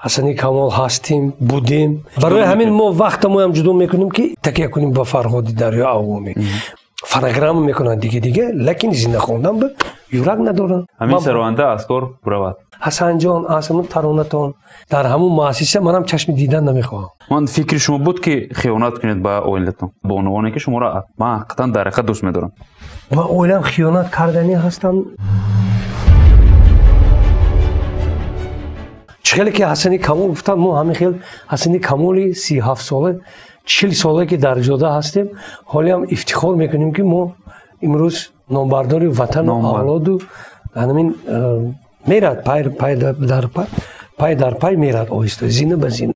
Ҳасани Камол ҳастем, будем. Барои ҳамин мо вақтамоям ҷудо мекунем, ки такя кунем ба Фарҳоди Дарё Авомӣ. Фонограмма мекунанд дига, лекин зинда хондан ба юрак надоранд. Ҳамин сарованда аз кор буравад. Ҳасанҷон, аз ҳамун таронатон дар ҳамун муассиса манам чашми дидан намехоҳам. Ман фикри шумо буд, ки хиёнат кунед ба оилатон, бо унвоне ки шуморо ман ҳақиқатан дар ҳақиқат дӯст медорам. Ба оилам хиёнат карданӣ ҳастам. Чӣ хеле ки Ҳасани Камол гуфтанд, мо ҳамин хел Ҳасани Камоли 37 сола, 40 сола ки дар ҷода ҳастем, ҳолиам ифтихор мекунем, ки мо имрӯз номбардори ватану авлоду ҳамин мерад пай дар пай дар пай мерад оҳиста, зина ба зина.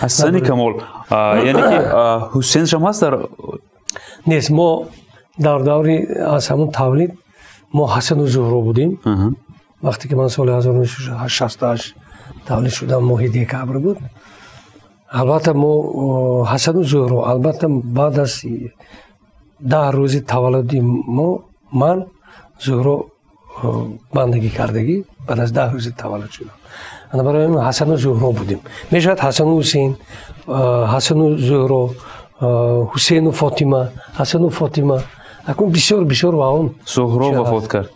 Ҳасани Камол, яъне ки Ҳусейншам ҳаст дар нест. Мо дар даври аз ҳамун тавлид мо Ҳасану Зуҳро будем. Вақте ки ман соли 1968 тавлид шудам, моҳи декабр буд. Албатта мо Ҳасану Зуҳро, албатта баъд аз 10 рӯзи таваллуди мо ман Зуҳро бандагӣ кардагӣ, баъд аз 10 рӯзи таваллуд шудам. Ана барои ҳамин Ҳасану Зуҳро будем. Мешавад Ҳасану Ҳусейн, Ҳасану Зуҳро, Ҳусейну Фотима, Ҳасану Фотима. Акун бисёр бисёр ва он Зуҳро вафот кард.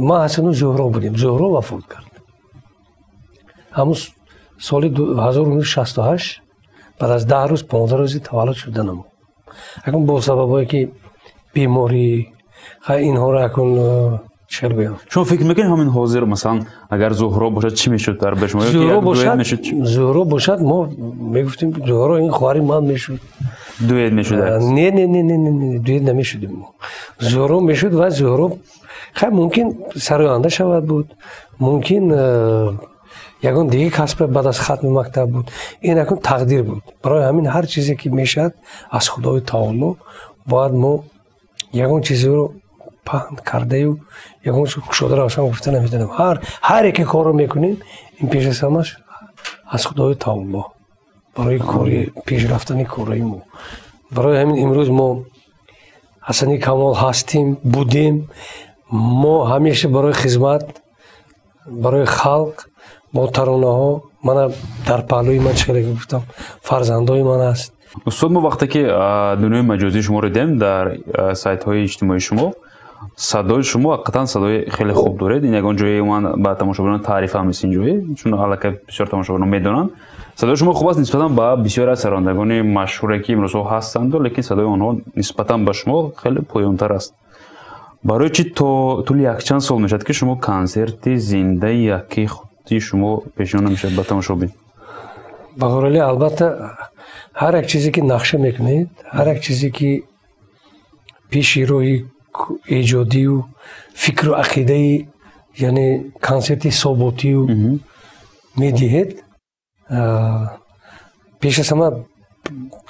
Ма Ҳасану Зуҳро будем. Зуҳро вафот кард. Ҳамун соли 1968 баъд аз 10 рӯз, 15 рӯзи таваллуд шуданам. Акун бо сабабҳое ки беморӣ, инҳоро акун чӣ гӯям. Шумо фикр мекунед ҳамин ҳозир, масалан, агар Зуҳро бошад, чӣ мешуд дар ба шумо? Зуҳро бошад, мо мегуфтем Зуҳро ин хоҳари ман мешуд. Дуэт мешуд? Не, не, не, не, не, дуэт намешудем мо. Зуҳро мешуд ва Зуҳро хай мумкин сароянда шавад буд, мумкин ягон дига касбе баъд аз хатми мактаб буд. Ин акун тақдир буд. Барои ҳамин ҳар чизе ки мешавад аз Худои Таоло бояд мо ягон чизеро паҳн кардаю ягон чиз кушода равшан гуфта наметавонем. Ҳар яке корро мекунем, ин пеш аз ҳамаш аз Худои Таоло барои кори пешрафтани корҳои мо. Барои ҳамин имрӯз мо Ҳасани Камол ҳастем, будем. Мо ҳамеша барои хизмат, барои халқ бо таронаҳо, мана дар паҳлӯи ман чӣ хеле гуфтам, фарзандои ман аст. Устод, мо вақте ки дунёи маҷозии шуморо дидем дар сайтҳои иҷтимоии шумо, садои шумо ҳақиқатан садои хеле хуб доред. Ин ягон ҷое ман ба тамошобинон таърифам нест ин ҷое, чун аллакай бисёр тамошобинон медонанд. Садои шумо хуб аст нисбатан ба бисёре аз сарондагони машҳуре ки имрӯзҳо ҳастанд, лекин садои онҳо нисбатан ба шумо хеле поёнтар аст. Барои чӣ то тӯли якчанд сол мешавад, ки шумо консерти зиндаи яккаи худи шумо пешниҳод намешавад ба тамошобин? Бағоралӣ, албатта ҳар як чизе ки нақша мекунед, ҳар як чизе ки пеши роҳи эҷодию фикру ақидаи, яъне консерти ҳисоботию медиҳед, пеш аз ҳама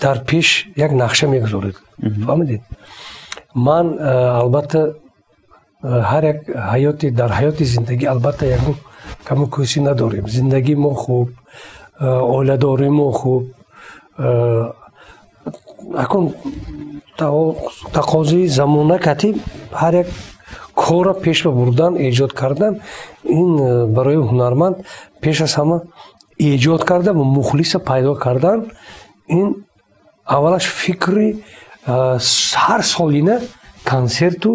дар пеш як нақша мегузоред. Фаҳмидед? Ман албатта ҳар як ҳаёти дар ҳаёти зиндагӣ албатта ягон каму кӯсӣ надорем. Зиндагии мо хуб, оиладории мо хуб. Акун тақозои замона кати ҳар як корро пеш ба бурдан, эҷод кардан, ин барои ҳунарманд пеш аз ҳама эҷод карда ва мухлиса пайдо кардан, ин аввалаш фикри ҳар солина консерту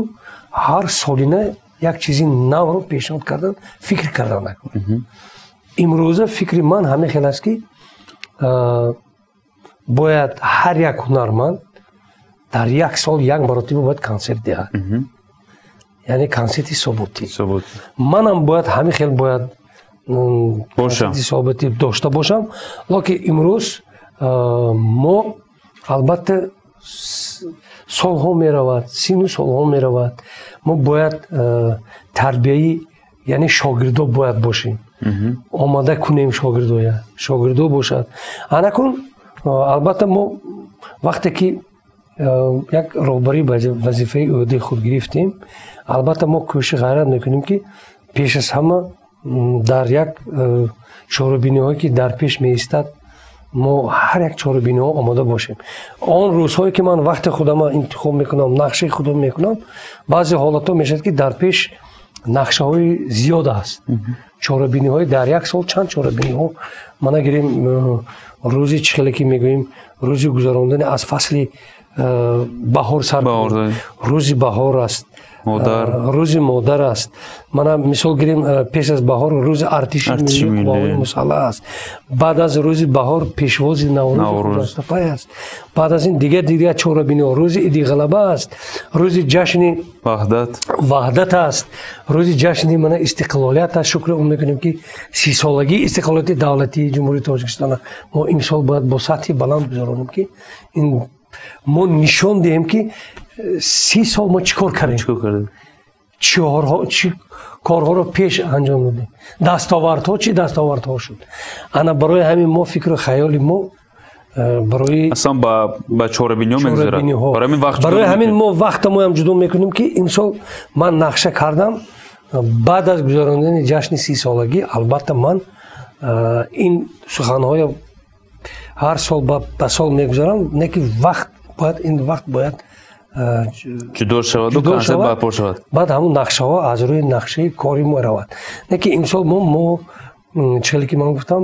ҳар солина як чизи навро пешниҳод кардан, фикр кардан накун. Имрӯза фикри ман ҳамин хел аст, ки бояд ҳар як ҳунарманд дар як сол як маротиба бояд консерт диҳад, яъне консерти ҳисоботӣ. Манам бояд ҳамин хел бояд консерти ҳисоботӣ дошта бошам. Лекин имрӯз мо албатта солҳо меравад, сину солҳо меравад, мо бояд тарбияи, яъне шогирдо бояд бошем, омода кунем шогирдоя, шогирдо бошад. Анакун албатта мо вақте ки як роҳбарии вазифаи ӯҳдаи худ гирифтем, албатта мо кӯшиш ғайрат мекунем, ки пеш аз ҳама дар як чорабиниҳое ки дар пеш меистад, Мо ҳар як чорабиниҳо омода бошем. Он рӯзҳое ки ман вақти худама интихоб мекунам, нақшаи худам мекунам, баъзе ҳолатҳо мешавад, ки дар пеш нақшаҳои зиёд аст, чорабиниҳои дар як сол чанд чорабиниҳо. Мана гирем, рӯзи чӣ хеле ки мегӯем, рӯзи гузарондани аз фасли баҳор сар, рӯзи баҳор аст, рӯзи модар аст. Мана мисол гирем, пеш аз баҳор рӯзи артиши миллии қувваҳои мусаллаҳ аст, баъд аз рӯзи баҳор пешвози Наврӯз аст, баъд аз ин дигар дигар чорабиниҳо, рӯзи иди ғалаба аст, рӯзи ҷашни ваҳдат аст, рӯзи ҷашни мана истиқлолият аст. Шукри он мекунем, ки 30-солагии истиқлолияти давлатии Ҷумҳурии Тоҷикистона мо имсол бояд бо сатҳи баланд гузаронем, ки ин мо нишон диҳем, ки 30 сол мо чӣ кор кардем, чӣ корҳоро пеш анҷом додем, дастовардҳо, чӣ дастовардҳо шуд. Ана барои ҳамин мо фикру хаёли мо барои аслан ба чорабиниҳо мегузарад. Барои ҳамин мо вақтамоям ҷудо мекунем, ки имсол ман нақша кардам, баъд аз гузарондани ҷашни 30-солагӣ, албатта, ман ин суханҳоя ҳар сол ба сол мегузарам, не ки вақт бояд, ин вақт бояд ҷудо шаваду консерт барпо шавад. Баъд ҳамун нақшаҳо аз рӯи нақшаи кори мо равад. Не ки имсол мо чӣ ки ман гуфтам,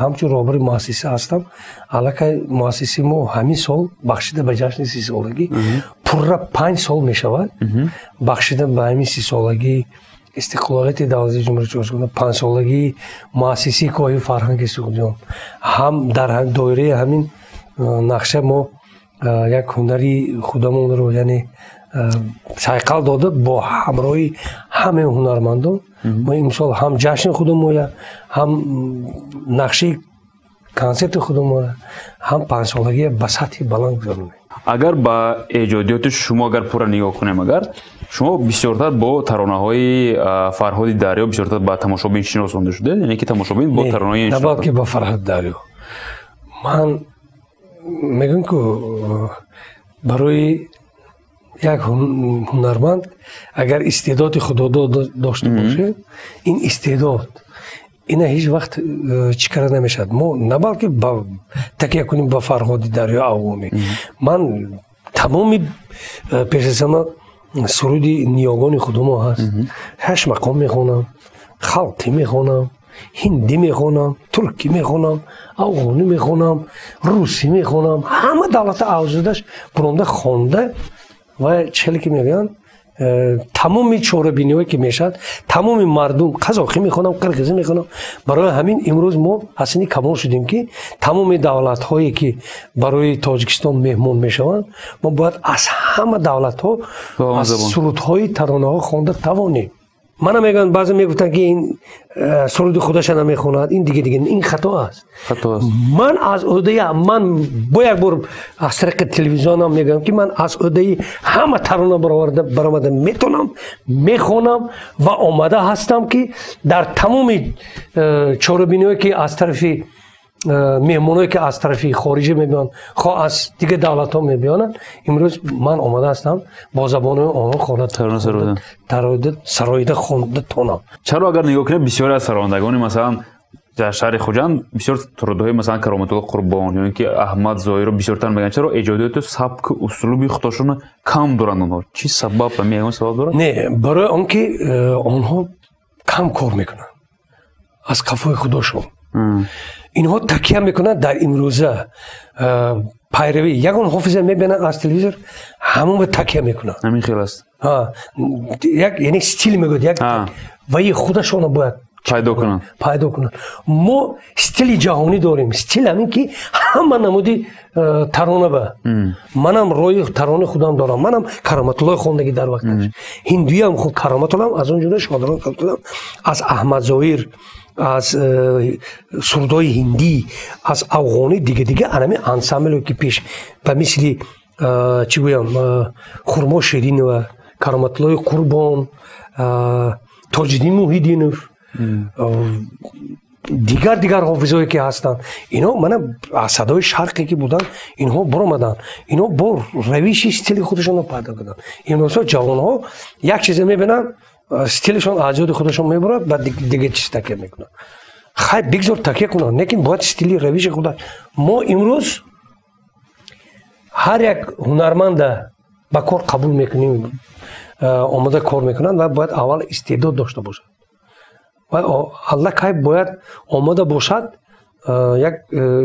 ҳамчун роҳбари муассиса ҳастам, аллакай муассисаи мо ҳамин сол бахшида ба ҷашни 30-солагӣ пурра 5 сол мешавад. Бахшида ба ҳамин 30-солагии истиқлолияти давлати Ҷумҳурии Тоҷикистон, 5-солагии муассисаи Коҳи фарҳанги Суғдиён, ҳам дар доираи ҳамин нақша мо як ҳунари худамонро, яъне сайқал дода, бо ҳамроҳи ҳамаи ҳунармандон мо имсол ҳам ҷашни худамоя, ҳам нақшаи консерти худамоя, ҳам 5-солагия ба сатҳи баланд гузаронем. Агар ба эҷодиёти шумо агар пурра нигоҳ кунем, агар шумо бисёртар бо таронаҳои Фарҳоди Дарё бисёртар ба тамошобин шиносонда шудед, яъне ки тамошобин бо таронаҳои На балки ба Фарҳоди Дарё. Ман мегӯям, ку барои як ҳунарманд агар истеъдоди худодод дошта бошед, ин истеъдод ина ҳеҷ вақт чӣ карда намешавад. Мо на балки такя кунем ба Фарҳоди Дарё афғонӣ. Ман тамоми пеш аз ҳама суруди ниёгони худамо ҳаст, ҳашт мақом мехонам, халқӣ мехонам, ҳиндӣ мехонам, туркӣ мехонам, афғонӣ мехонам, русӣ мехонам, ҳама давлата авзудаш буронда хонда. Ва чӣ ки мегӯянд, тамоми чорабиниҳое ки мешавад, тамоми мардум, қазоқӣ мехонам, қирғизӣ мехонам. Барои ҳамин имрӯз мо ҳасини камол шудем, ки тамоми давлатҳое ки барои Тоҷикистон меҳмон мешаванд, мо бояд аз ҳама давлатҳо аз сурудҳои таронаҳо хонда тавонем. Мана мегӯянд, баъзе мегуфтанд, ки ин суруди худаша намехонад, ин дига дига. Ин хато аст. Ман аз ӯҳдаи, ман бо як бор аз тариқи телевизионам мегӯям, ки ман аз ӯҳдаи ҳама тарона баромада метонам, мехонам ва омада ҳастам, ки дар тамоми чорабиниҳое ки аз тарафи меҳмоное ки аз тарафи хориҷа мебиёнд, хоҳ аз дигар давлатҳо мебиёнанд, имрӯз ман омода ҳастам бо забони онҳо хонда, сароида хонда тонам. Чаро, агар нигоҳ кунем, бисёре аз сарояндагони, масалан, дар шаҳри Хуҷанд бисёр сурудҳои, масалан, Кароматулло Қурбон ё ин ки Аҳмад Зоҳирро бисёртар мегӯянд, чаро эҷодиёту сабку услуби худошонро кам доранд онҳо? Чӣ сабаб? Ягон сабаб дорад? Не, барои он ки онҳо кам кор мекунанд аз қафои худошон. Инҳо такя мекунанд дар имрӯза пайравӣ, ягон ҳофиза мебинанд аз телевизор, ҳамон такя мекунанд. Ҳамин хел аст. Як, яъне стил мегӯяд, як ваи худашона бояд пайдо кунанд. Пайдо кунанд. Мо стили ҷаҳонӣ дорем, стил ҳамин ки ҳама намуди тарона ба манам роҳи таронаи худам дорам. Манам Кароматуллои хондагӣ дар вақташ, ҳиндуям худ Кароматуллам, аз он ҷумла шодарон Кароматуллам, аз Аҳмад Зоҳир, аз сурудҳои ҳиндӣ, аз афғонӣ, дига дига анами ансамбле ки пеш ба мисли чӣ гӯям, Хурмо Ширинова, Кароматуллои Қурбон, Тоҷиддин Муҳиддинов, дигар дигар ҳофизое ки ҳастанд, инҳо мана аз садои шарқе ки буданд, инҳо баромаданд, инҳо бо равиши стили худашонро пайдо карданд. Имрӯзҳо ҷавонҳо як чизе мебинанд, стилашон аз ёди худашон мебурад, баъд дига чиз такя мекунанд. Хай, бигзор такя кунанд, лекин бояд стили равиши худа. Мо имрӯз ҳар як ҳунарманда ба кор қабул мекунем, омода кор мекунанд ва бояд аввал истеъдод дошта бошад ва аллакай бояд омода бошад. Як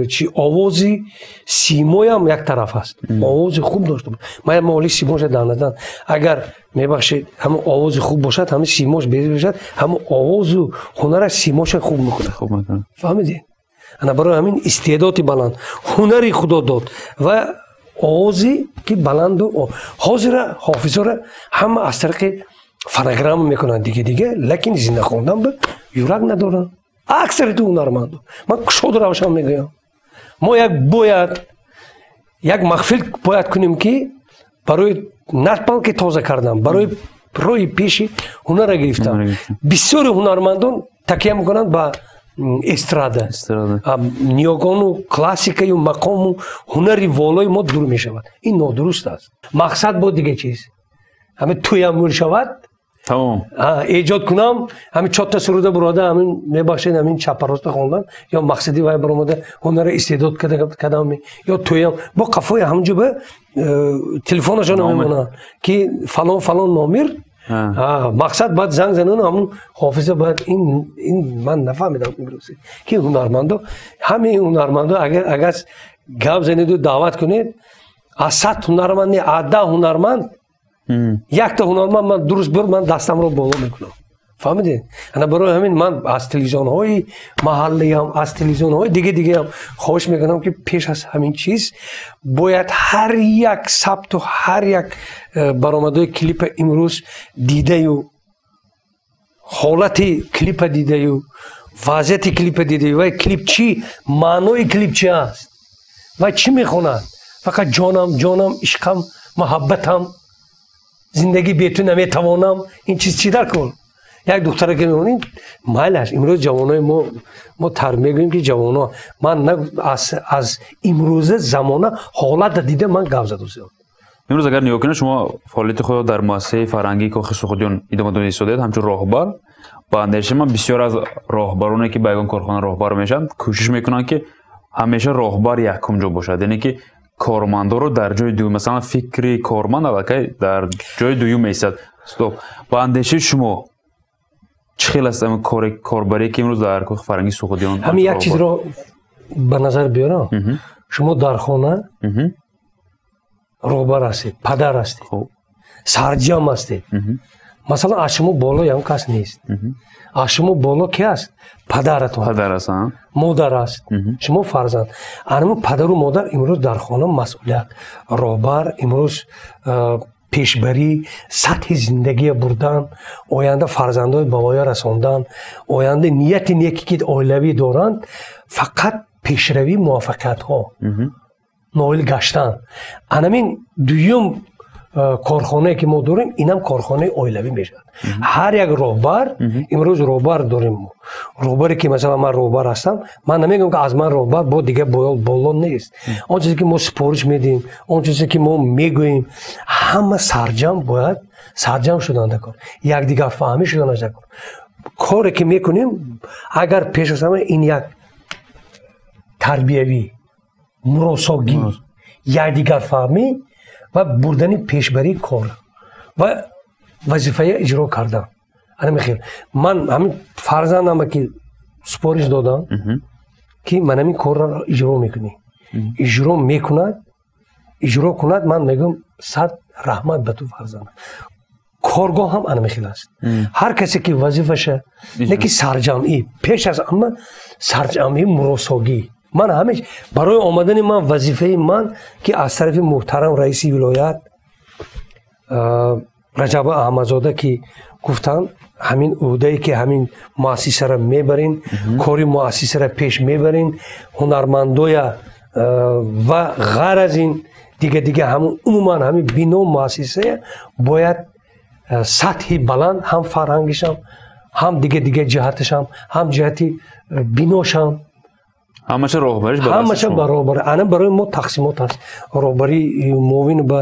чи овози симоям як тараф аст, овози хуб дошта бошад. Ман моли симоша дар назар, агар мебахшед, ҳамон овози хуб бошад, ҳамин симош безеб бошад, ҳамон овозу ҳунараш симоша хуб мекунад. Фаҳмидед? Ана барои ҳамин истеъдоди баланд, ҳунари худо дод ва овози ки баланду. Ҳозира ҳофизора ҳама аз тариқи фонограмма мекунанд, дига дига, лекин зинда хондан ба юрак надоранд аксарияти ҳунармандо. Ман кушоду равшан мегӯям, мо як бояд як махфил бояд кунем, ки барои на балки тоза кардан, барои роҳи пеши ҳунарра гирифтан. Бисёри ҳунармандон такя мекунанд ба эстрада, ниёгону классикаю мақому ҳунари волои мо дур мешавад. Ин нодуруст аст. Мақсад бо дига чиз, ҳамин тӯям мӯл шавад, эҷод кунам, ҳамин чорта суруда бурода, ҳамин мебахшед, ҳамин чапароста хондан ё мақсади вай баромада ҳунара истеъдод кардам ё тӯям бо қафои ҳамҷо ба телефонашона мемонанд, ки фалон фалон номер, мақсад бояд занг занан, ҳамун ҳофиза бояд. Ин ман нафаҳмидам имрӯз, ки ҳунармандо, ҳамин ҳунармандо, агар гап занеду даъват кунед, аз 100 ҳунарманд не, аз 10 ҳунарманд якта ҳунарманд ман дуруст бур, ман дастамро боло мекунам. Фаҳмидед? Ана барои ҳамин ман аз телевизионҳои маҳаллиам, аз телевизионҳои дига дигаам хоҳиш мекунам, ки пеш аз ҳамин чиз бояд ҳар як сабту ҳар як баромадҳои клипа имрӯз дидаю, ҳолати клипа дидаю, вазъияти клипа дидаю, вай клип чӣ маънои клип чи аст, вай чӣ мехонад? Фақат ҷонам, ҷонам, ишқам, муҳаббатам, зиндагӣ бе ту наметавонам, ин чиз чӣ дар кор? Як духтара ки мемонем, майлаш. Имрӯз ҷавонои мо, мо мегӯем, ки ҷавоно, ман аз имрӯза замона ҳолата дида ман гап задусем. Имрӯз агар нигоҳ кунед, шумо фаъолияти худро дар муассисаи фарҳангии Кохи Суғдиён идома дода истодед ҳамчун роҳбар. Ба андешаи ман, бисёр аз роҳбароне, ки ба ягон корхона роҳбар мешаванд, кӯшиш мекунанд, ки ҳамеша роҳбар якум ҷо бошад, яъне ки кормандоро дар ҷои дуюм, масалан, фикри корманд аллакай дар ҷои дуюм меистад. Стоп, ба андешаи шумо чӣ хел аст ҳамин кори корбарие, ки имрӯз дар Кохи фарҳангии Суғдиён? Ҳамин як чизро ба назар биёрам. Шумо дар хона роҳбар ҳастед, падар ҳастед, сарҷам ҳастед. Масалан, аз шумо боло ягон кас нест. Аз шумо боло ки аст? Падаратон, падар аст, модар аст, шумо фарзанд. Анамун падару модар имрӯз дар хона масъулият, роҳбар, имрӯз пешбарӣ, сатҳи зиндагия бурдан, оянда фарзандои ба воя расондан, оянда нияти неке ки оилавӣ доранд, фақат пешравӣ, муваффақиятҳо ноил гаштан. Анамин дуюм корхонае, ки мо дорем, инам корхонаи оилавӣ мешавад. Ҳар як роҳбар, имрӯз роҳбар дорем мо, роҳбаре ки масалан ман роҳбар ҳастам, ман намегӯям, ки аз ман роҳбар бо дига боло нест. Он чизе, ки мо супориш медиҳем, он чизе, ки мо мегӯем, ҳама сарҷам бояд сарҷам шудан дар кор, якдигарфаҳмӣ шуданаш дар кор. Коре ки мекунем, агар пеш аз ҳама ин як тарбиявӣ, муросогӣ, якдигарфаҳмӣ ва бурдани пешбарии кор ва вазифая иҷро кардан. Ана хел ман ҳамин фарзандама ки супориш додам, ки ман ҳамин корро иҷро мекунӣ, иҷро мекунад, иҷро кунад, ман мегӯям: сад раҳмат ба ту, фарзандам. Коргоҳ ҳам ана хел аст. Ҳар касе ки вазифаша не ки сарҷамъӣ, пеш аз ҳама сарҷамъӣ, муросогӣ. Ман ҳамеш барои омадани ман, вазифаи ман, ки аз тарафи муҳтарам раиси вилоят Раҷаба Аҳмадзода, ки гуфтанд, ҳамин ӯҳдае, ки ҳамин муассисаро мебарин, кори муассисаро пеш мебарин, ҳунармандоя ва ғайр аз ин дига дига, ҳамун умуман ҳамин бино, муассисая бояд сатҳи баланд, ҳам фарҳангишам, ҳам дига дига ҷиҳаташам, ҳам ҷиҳати биношам. Ҳамаша роҳбариш. Ҳамаша ба роҳбарӣ. Ана барои мо тақсимот аст: роҳбарӣ, муовин ба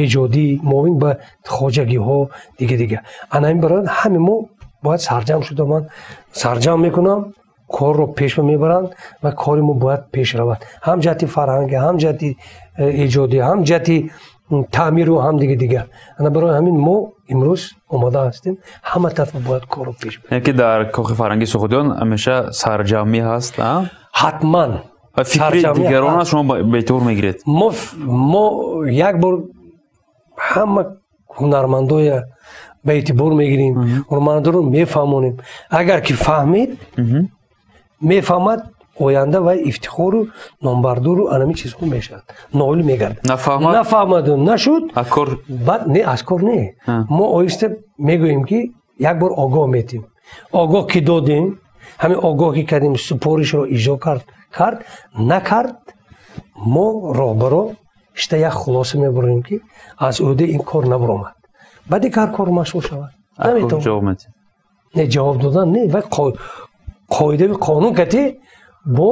эҷодӣ, муовин ба хоҷагиҳо, дига дига. Ана ин барои ҳаме мо Бояд сарҷамъ шуда, ман сарҷамъ мекунам, корро пеш мебаранд ва кори мо бояд пеш равад, ҳам ҷиҳати фарҳангӣ, ҳам ҷиҳати эҷодӣ, ҳам ҷиҳати таъмиру ҳам дига дигар. Ана барои ҳамин мо имрӯз омода ҳастем, ҳама тараф бояд корро пеш барем. Яъне ки дар кохи фарҳангии Суғдиён ҳамеша сарҷамъӣ ҳаст, а? Ҳатман. Ва фикри дигарон аст, шумо ба эътибор мегиред? Мо як бор ҳама ҳунармандоя ба эътибор мегирем, ҳунармандоро мефаҳмонем. Агар ки фаҳмид, мефаҳмад, оянда вай ифтихору номбардору анами чизҳо мешавад, ноил мегардад. Нафаҳмад? Нафаҳмаду нашуд, аз кор баъд не, аз кор не. Мо оҳиста мегӯем, ки як бор огоҳ метем. Огоҳ ки додем, ҳамин огоҳ ки кардем, супоришро иҷро кард, накард, мо роҳбаро шита як хулоса мебарем, ки аз ӯҳдаи ин кор набаромад. Баъд дигар кор машғул шавад. Наметавонад. Не, ҷавоб додан не, вай қоидави қонун кати бо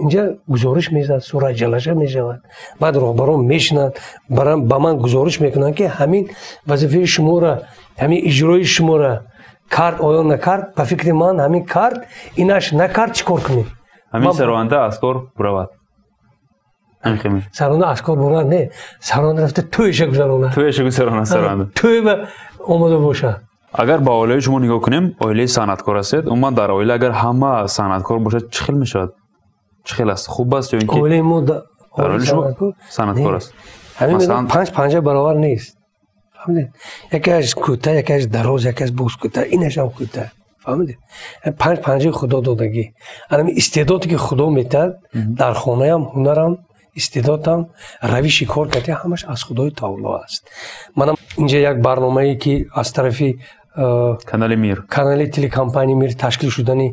инҷа гузориш мезад, суратҷалаша мешавад. Баъд роҳбарон мешинанд, ба ман гузориш мекунанд, ки ҳамин вазифаи шуморо, ҳамин иҷрои шуморо кард оё накард, ба фикри ман ҳамин кард, инаш накард, чӣ кор кунем? Ҳамин сароянда аз кор буравад. Сароянда аз кор буравад не, сароянда рафта тӯйша гузаронад. Тӯйша гузаронад сароянда. Тӯйба омода бошад. Агар ба оилаи шумо нигоҳ кунем, оилаи санъаткор ҳастед. Умуман дар оила агар ҳама санъаткор бошад, чӣ хел мешавад? Чӣ хел аст? Хуб аст ё ин ки оилаи мо дар оилаи шумо санъаткор аст? Ҳамин панҷ панҷа баробар нест. Фаҳмидед? Якеаш кӯтаҳ, якеаш дароз, якеаш боз кӯтаҳ, инашам кӯтаҳ. Фаҳмидед? Панҷ панҷаи худо додагӣ. Анами истеъдоде ки худо метиҳад, дар хонаям, ҳунарам, истеъдодам, равиши кор кардӣ, ҳамаш аз Худои Таоло аст. Манам инҷа як барномае ки аз тарафи канали Мир, канали телекомпанияи Мир ташкил шудани,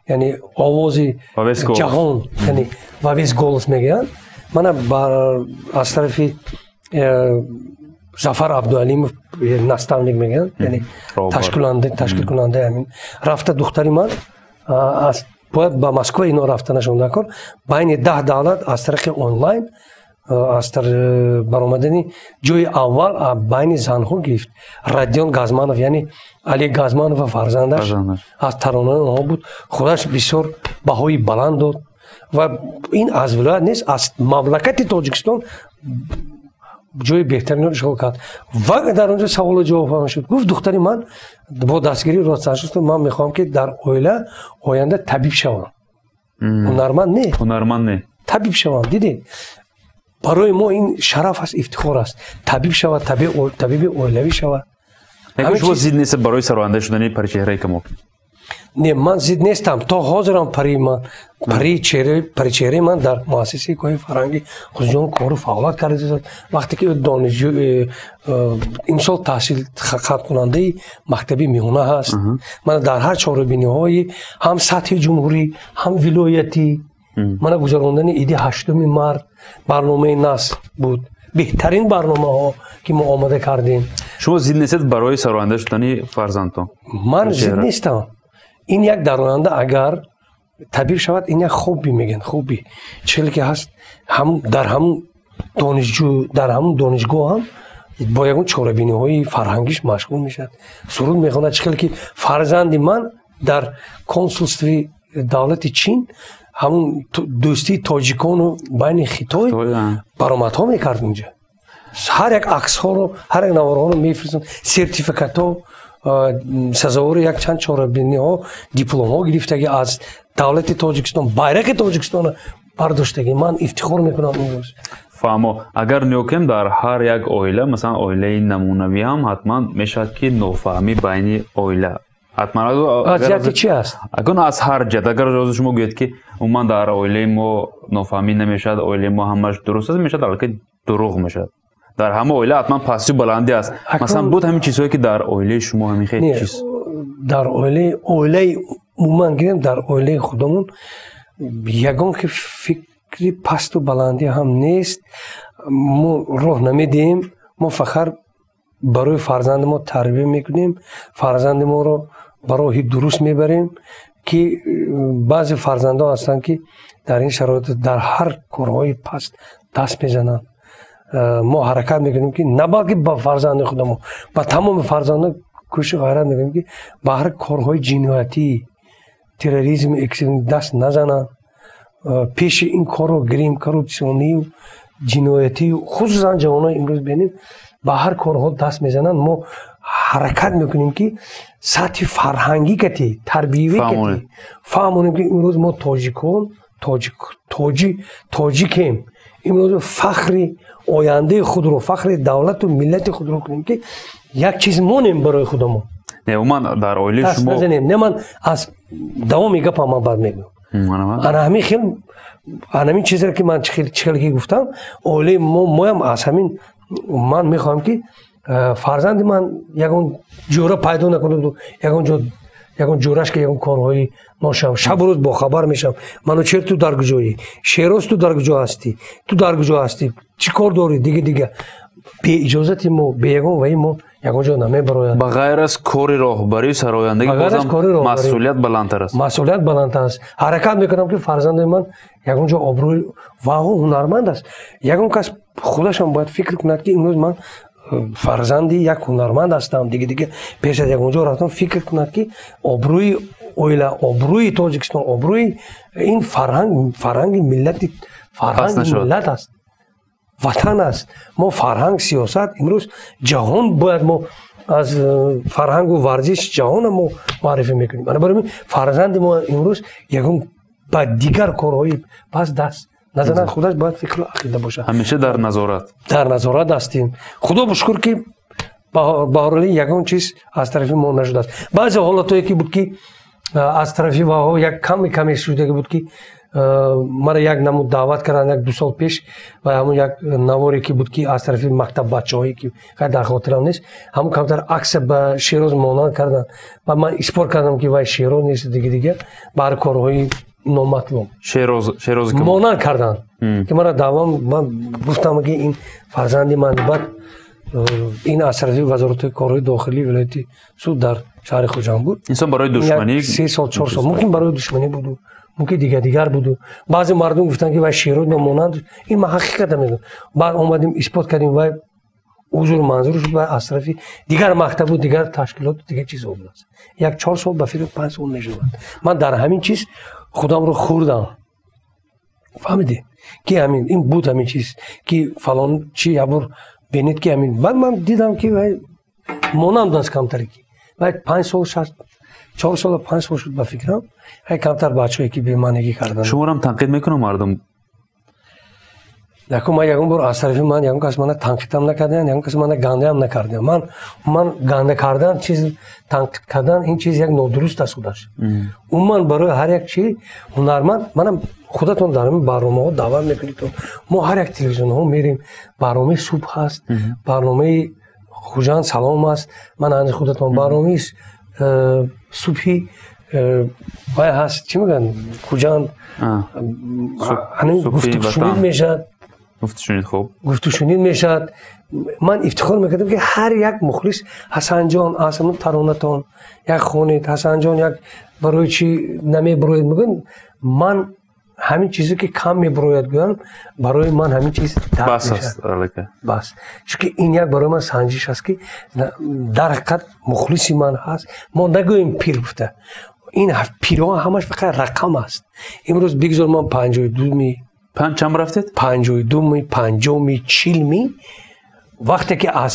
яъне овози ҷаҳон, яъне Во весь голос мегӯянд. Мана аз тарафи Зафар Абдуалимов наставник мегӯянд, яъне ташкилкунандаи ҳамин. Рафта духтари ман бояд ба Москва ино рафта нашонда кор, байни 10 давлат аз тариқи онлайн аз баромадани ҷои аввал байни занҳо гирифт. Радион Газманов, яъне Али Газманов ва фарзандаш аз таронаи онҳо буд. Худаш бисёр баҳои баланд дод ва ин аз вилоят нест, аз мамлакати Тоҷикистон ҷои беҳтаринро ишғол кард. Ва дар он ҷо саволу ҷавоб ҳам шуд. Гуфт духтари ман бо дастгирии Росташон, ман мехоҳам, ки дар оила оянда табиб шавам. Ҳунарманд не. Ҳунарманд не. Табиб шавам. Дидед? Барои мо ин шараф аст, ифтихор аст. Табиб шавад, табиби оилавӣ шавад. Шумо зид нестед барои сароянда шудани паричеҳраи Камол? Не, ман зид нестам. То ҳозирам паричеҳраи ман дар муассисаи коҳи фарҳангӣ Хусуҷон кору фаъолият кардааст. Вақте ки донишҷӯ имсол таҳсил хатмкунандаи мактаби миёна ҳаст. Ман дар ҳар чорабиниҳои ҳам сатҳи ҷумҳурӣ, ҳам вилоятӣ, мана гузарондани иди 8 март барномаи нас буд. Беҳтарин барномаҳо ки мо омода кардем. Шумо зид нестед барои сароянда шудани фарзандтон? Ман зид нестам. Ин як дар оянда агар табиб шавад, ин як хобби мегӯянд, хобби. Чизе ки ҳаст, дар ҳамун донишҷӯ, дар ҳамун донишгоҳ ҳам бо ягон чорабиниҳои фарҳангиш машғул мешавад. Суруд мехонад, чизе ки фарзанди ман дар консулстви давлати Чин ҳамун дӯстии тоҷикону байни Хитой баромадҳо мекард унҷа. Ҳар як аксҳоро, ҳар як наворҳоро мефиристанд, сертификатҳо, сазовори якчанд чорабиниҳо, дипломҳо гирифтагӣ аз давлати Тоҷикистон, байрақи Тоҷикистонро бардоштагӣ. Ман ифтихор мекунам имрӯз. Фаҳмо, агар нигоҳ кунем дар ҳар як оила, масалан оилаи намунавӣ ҳам ҳатман мешавад ки нофаҳмӣ байни оила. Ҳатман аз ҷиҳати чи аст? Акун аз ҳар ҷиҳат. Агар ҳозир шумо гӯед ки умуман дар оилаи мо нофаҳмӣ намешавад, оилаи мо ҳамаш дуруст аст, мешавад аллакай дурӯғ мешавад. Дар ҳама оила ҳатман пастию баландӣ аст. Масалан буд ҳамин чизҳое ки дар оилаи шумо ҳамин хел чиз? Дар оилаи умуман гирем, дар оилаи худамон ягон ки фикри пасту баландӣ ҳам нест. Мо роҳ намедиҳем, мо фақат барои фарзанди мо тарбия мекунем, фарзанди моро ба роҳи дуруст мебарем, ки баъзе фарзандҳо ҳастанд, ки дар ин шароит дар ҳар корҳои паст даст мезананд. Мо ҳаракат мекунем, ки на балки ба фарзанди худамон, ба тамоми фарзандон Кӯшиш ғайрат мекунем, ки ба ҳар корҳои ҷиноятӣ, терроризм, экстремизм даст назананд. Пеши ин корро гирем, коррупсионию ҷиноятию, хусусан ҷавонои имрӯз бинем, ба ҳар корҳо даст мезананд. Мо ҳаракат мекунем, ки сатҳи фарҳангӣ кати, тарбиявӣ кати фаҳмонем, ки имрӯз мо тоҷикон, тоҷикем. Имрӯз фахри ояндаи худро, фахри давлату миллати худро кунем, ки як чиз монем барои худамон. Не, умуман дар оилаи шумо назанем. Не, ман аз давоми гапам ман баъд мегӯям. Ана ҳамин хел, ана ҳамин чизеро, ки ман чӣ хеле ки гуфтам, оилаи мо, моям аз ҳамин ман мехоҳам, ки фарзанди ман ягон ҷӯра пайдо накунад, ягон ҷо ягон ҷӯраш ки ягон корҳои ношам. Шабу рӯз бохабар мешавам: Манучер, ту дар куҷоӣ? Шероз, ту дар куҷо ҳастӣ? Ту дар куҷо ҳастӣ? Чӣ кор дорӣ? Дига дига беиҷозати мо, бе ягон ваи мо ягон ҷо намебарояд. Ба ғайр аз кори роҳбарию сарояндагӣ, бозам масъулият баландтар аст. Масъулият баландтар аст. Ҳаракат мекунам, ки фарзанди ман ягон ҷо обрӯи ва ҳунарманд аст. Ягон кас худашам бояд фикр кунад, ки имрӯз ман фарзанди як ҳунарманд ҳастам. Дига дига пеш аз ягон ҷо рафтам, фикр кунад, ки обрӯи оила, обрӯи Тоҷикистон, обрӯи ин фарҳанг, фарҳанги миллати, фарҳанги миллат аст, ватан аст. Мо фарҳанг, сиёсат, имрӯз ҷаҳон бояд мо аз фарҳангу варзиш ҷаҳона мо муаррифӣ мекунем. Ана барои фарзанди мо имрӯз ягон ба дигар корҳои пас даст назанад, худаш бояд фикру ақида бошад. Ҳамеша дар назорат. Дар назорат ҳастем. Худо бошукр, ки баҳорали ягон чиз аз тарафи мо нашудааст. Баъзе ҳолатҳое ки буд, ки аз тарафи ваҳо як каме каме шудаги буд, ки мара як намуд даъват карданд як ду сол пеш ва ҳамун як наворе ки буд, ки аз тарафи мактаб бачаҳое ки хай дар хотирам нест, ҳамун камтар акса ба Шероз монанд карданд ва ман исбот кардам, ки вай Шероз нест. Дига дига ба ҳар корҳои номатлуб монанд карданд, ки мара даъвам. Ман гуфтам, ки ин фарзанди ман. Баъд ин аз тарафи Вазорати корҳои дохилии вилояти Суд дар шаҳри Хуҷанд буд. Инсон барои душманӣ. 3 сол, 4 сол мумкин барои душманӣ буду, мумкин дига дигар буду. Баъзе мардум гуфтанд, ки вай Шероз монанд. Ин ман ҳақиқата мегӯям. Баъд омадем, исбот кардем, вай узр манзур шуд. Вай аз тарафи дигар мактабу, дигар ташкилоту, дигар чизҳо будааст. Як 4 сол, ба фикр 5 сол мешавад. Ман дар ҳамин чиз худамро хӯрдам, фаҳмидӣ, ки ҳамин ин буд, ҳамин чиз, ки фалон чи ябор бинед, ки ҳамин. Баъд ман дидам, ки вай монанд аст камтаре, ки вай 5 сол, 4 сола, 5 сол шуд, ба фикрам, ҳай камтар бачаҳое ки бемаънигӣ карданд. Шуморам танқид мекунам мардум? Якум, ман ягон бор аз тарафи ман ягон кас мана танқидам накардаянд, ягон кас мана гандаам накардаянд. Ман ганда кардан чиз, танқид кардан ин чиз як нодуруст аст худаш. Умуман барои ҳар як чи ҳунарманд, манам худатон дар ҳамин барномаҳо даъват мекунед, мо ҳар як телевизионҳо мерем, барномаи субҳ ҳаст, барномаи Хуҷанд салом аст, ман анҷи худатон барномаи субҳи вай ҳаст, чӣ мегӯянд, Хуҷанд гуфтушунид мешавад. Гуфтушунид, хуб. Гуфтушунид мешавад. Ман ифтихор мекардам, ки ҳар як мухлис: «Ҳасанҷон, аз ҳамун таронатон як хонед, Ҳасанҷон, як барои чӣ намебуроед?» мегӯянд. Ман ҳамин чизе ки кам мебурояд гӯям, барои ман ҳамин чиз бас аст. Бас, чунки ин як барои ман санҷиш аст, ки дар ҳақиқат мухлиси ман ҳаст. Мо нагӯем пир гуфта, ин пирҳо ҳамаш фақат рақам аст. Имрӯз бигзор ман 52-ми. Панҷ чанд рафтед? 52-ми, 50-ми, 40-ми. Вақте ки аз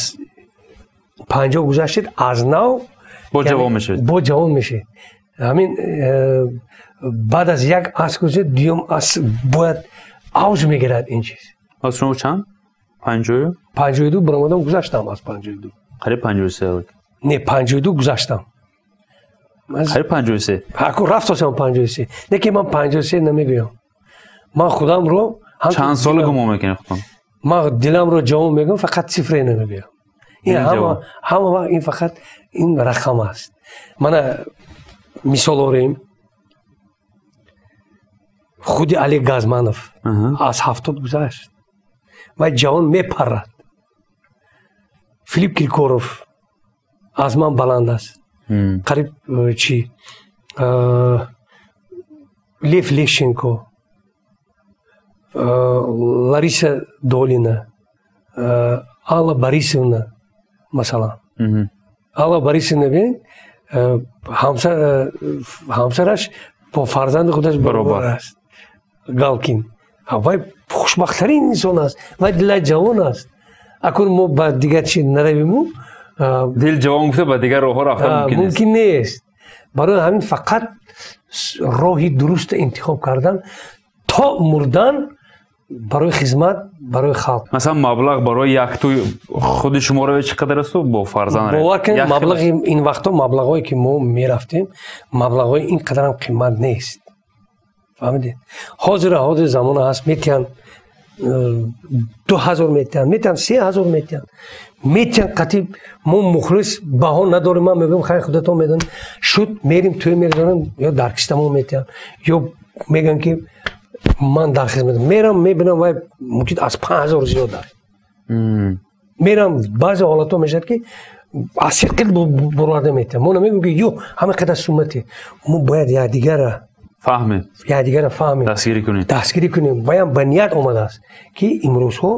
50 гузаштед, аз нав бо ҷавон мешавед. Бо ҷавон мешавед. Ҳамин баъд аз як аср гузашт, дуюм аср бояд авҷ мегирад ин чиз. Аз шумо чанд, 50-ю? 52 баромадам, гузаштам аз 52. Қариб 53. Не, 52 гузаштам. Қариб 53. Ҳаку рафтосам 53, не ки ман 53 намегӯям. Ман худамро Чанд сола гумон мекунед худтон? Ман диламро ҷавон мегӯям, фақат цифре намегӯям. Ин ҳама вақт ин фақат ин рақам аст. Мана мисол орем, худи Олег Газманов аз 70 гузашт ва ҷавон мепаррад. Филипп Киркоров аз ман баланд аст қариб чи, Лев Лещенко, Лариса Долина, Алла Борисовна, масалан. Алла Борисовна бин, ҳамсараш бо фарзанди худаш баробар аст. Галкин. Вай хушбахттарин инсон аст. Вай дилай ҷавон аст. Акун мо ба дигар чи наравиму. Дил ҷавон гуфта ба дигар роҳҳо рафтан мумкин нест. Мумкин нест. Барои ҳамин фақат роҳи дуруста интихоб кардан то мурдан барои хизмат, барои халқ. Масалан, маблағ барои як тӯй худи шуморо чӣ қадар асту бо фарзанд? Бовар кунед, маблағи ин вақтҳо, маблағҳое ки мо мерафтем, маблағҳои ин қадарам қимат нест. Фаҳмидед? Ҳозир замона ҳаст, метиҳанд 2000 метиҳанд, метиҳанд 3000 метиҳанд. Метиҳанд қатиб мо мухлис баҳо надорем, ман мегӯям хайр худатон медонед. Шуд мерим тӯй мегузорем, ё дар кистамо метиҳанд, ё мегӯянд ки ман дар хизмат мерам, мебинам вай мумкин аз 5000 зиёд аст. Мерам баъзе ҳолатҳо мешавад ки аз сирқил бурварда метиҳанд. Мо намегӯем ки ё ҳама қадар суммате. Мо бояд якдигарра фаҳмем, якдигарра фаҳмем, дастгирӣ кунем, дастгирӣ кунем. Ваям ба ният омадааст ки имрӯзҳо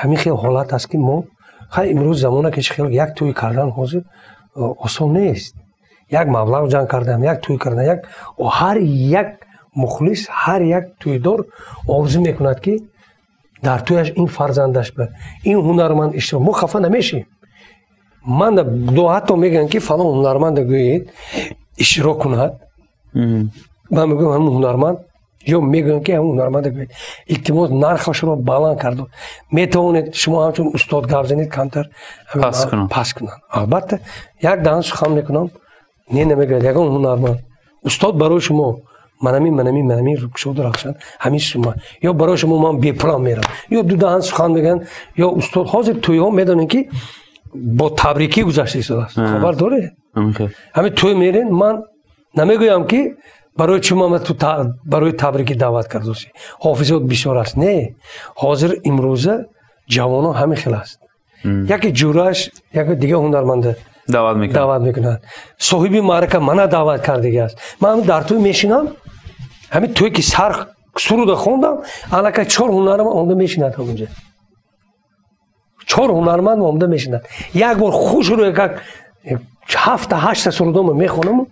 ҳамин хел ҳолат аст ки мо хай имрӯз замона ки хел як тӯй кардан ҳозир осон нест. Як маблағ ҷамъ кардан, як тӯй кардан, як ҳар як мухлис, ҳар як тӯйдор орзу мекунад ки дар тӯяш ин фарзандаш ба ин ҳунарманд иштирок. Мо хафа намешем. Ман ҳатто мегӯям ки фалон ҳунарманда гӯед иштирок кунад. Ман мегӯям ҳамун ҳунарманд, ё мегӯям ки ҳамун ҳунарманда гӯед илтимос нархашро баланд кард. Метавонед шумо ҳамчун устод гап занед, камтар пас кунанд. Албатта як даҳан сухан мекунам, не намегӯяд ягон ҳунарманд устод барои шумо манами манами манами рукшоду рахшан ҳамин сума, ё барои шумо ман бепулам мерам, ё ду даҳан сухан мегӯянд, ё устод ҳозир тӯйҳо медонем ки бо табрикӣ гузашта истодааст. Хабар доред? Ҳамин тӯй мерен, ман намегӯям ки барои чӣ ман ту барои табрикӣ даъват кардосӣ, ҳофизот бисёр аст. Не, ҳозир имрӯза ҷавонон ҳамин хел аст. Яке ҷӯрааш, яке дигар ҳунарманда даъват мекунад. Соҳиби маърака мана даъват кардагӣ аст. Ман дар тӯй мешинам, ҳамин тӯй ки сар суруда хондам, аллакай 4 ҳунарманд омада мешинад ҳамонҷа. 4 ҳунарманд омада мешинад. Як бор хушрӯ як 7-8 сурудомо мехонам,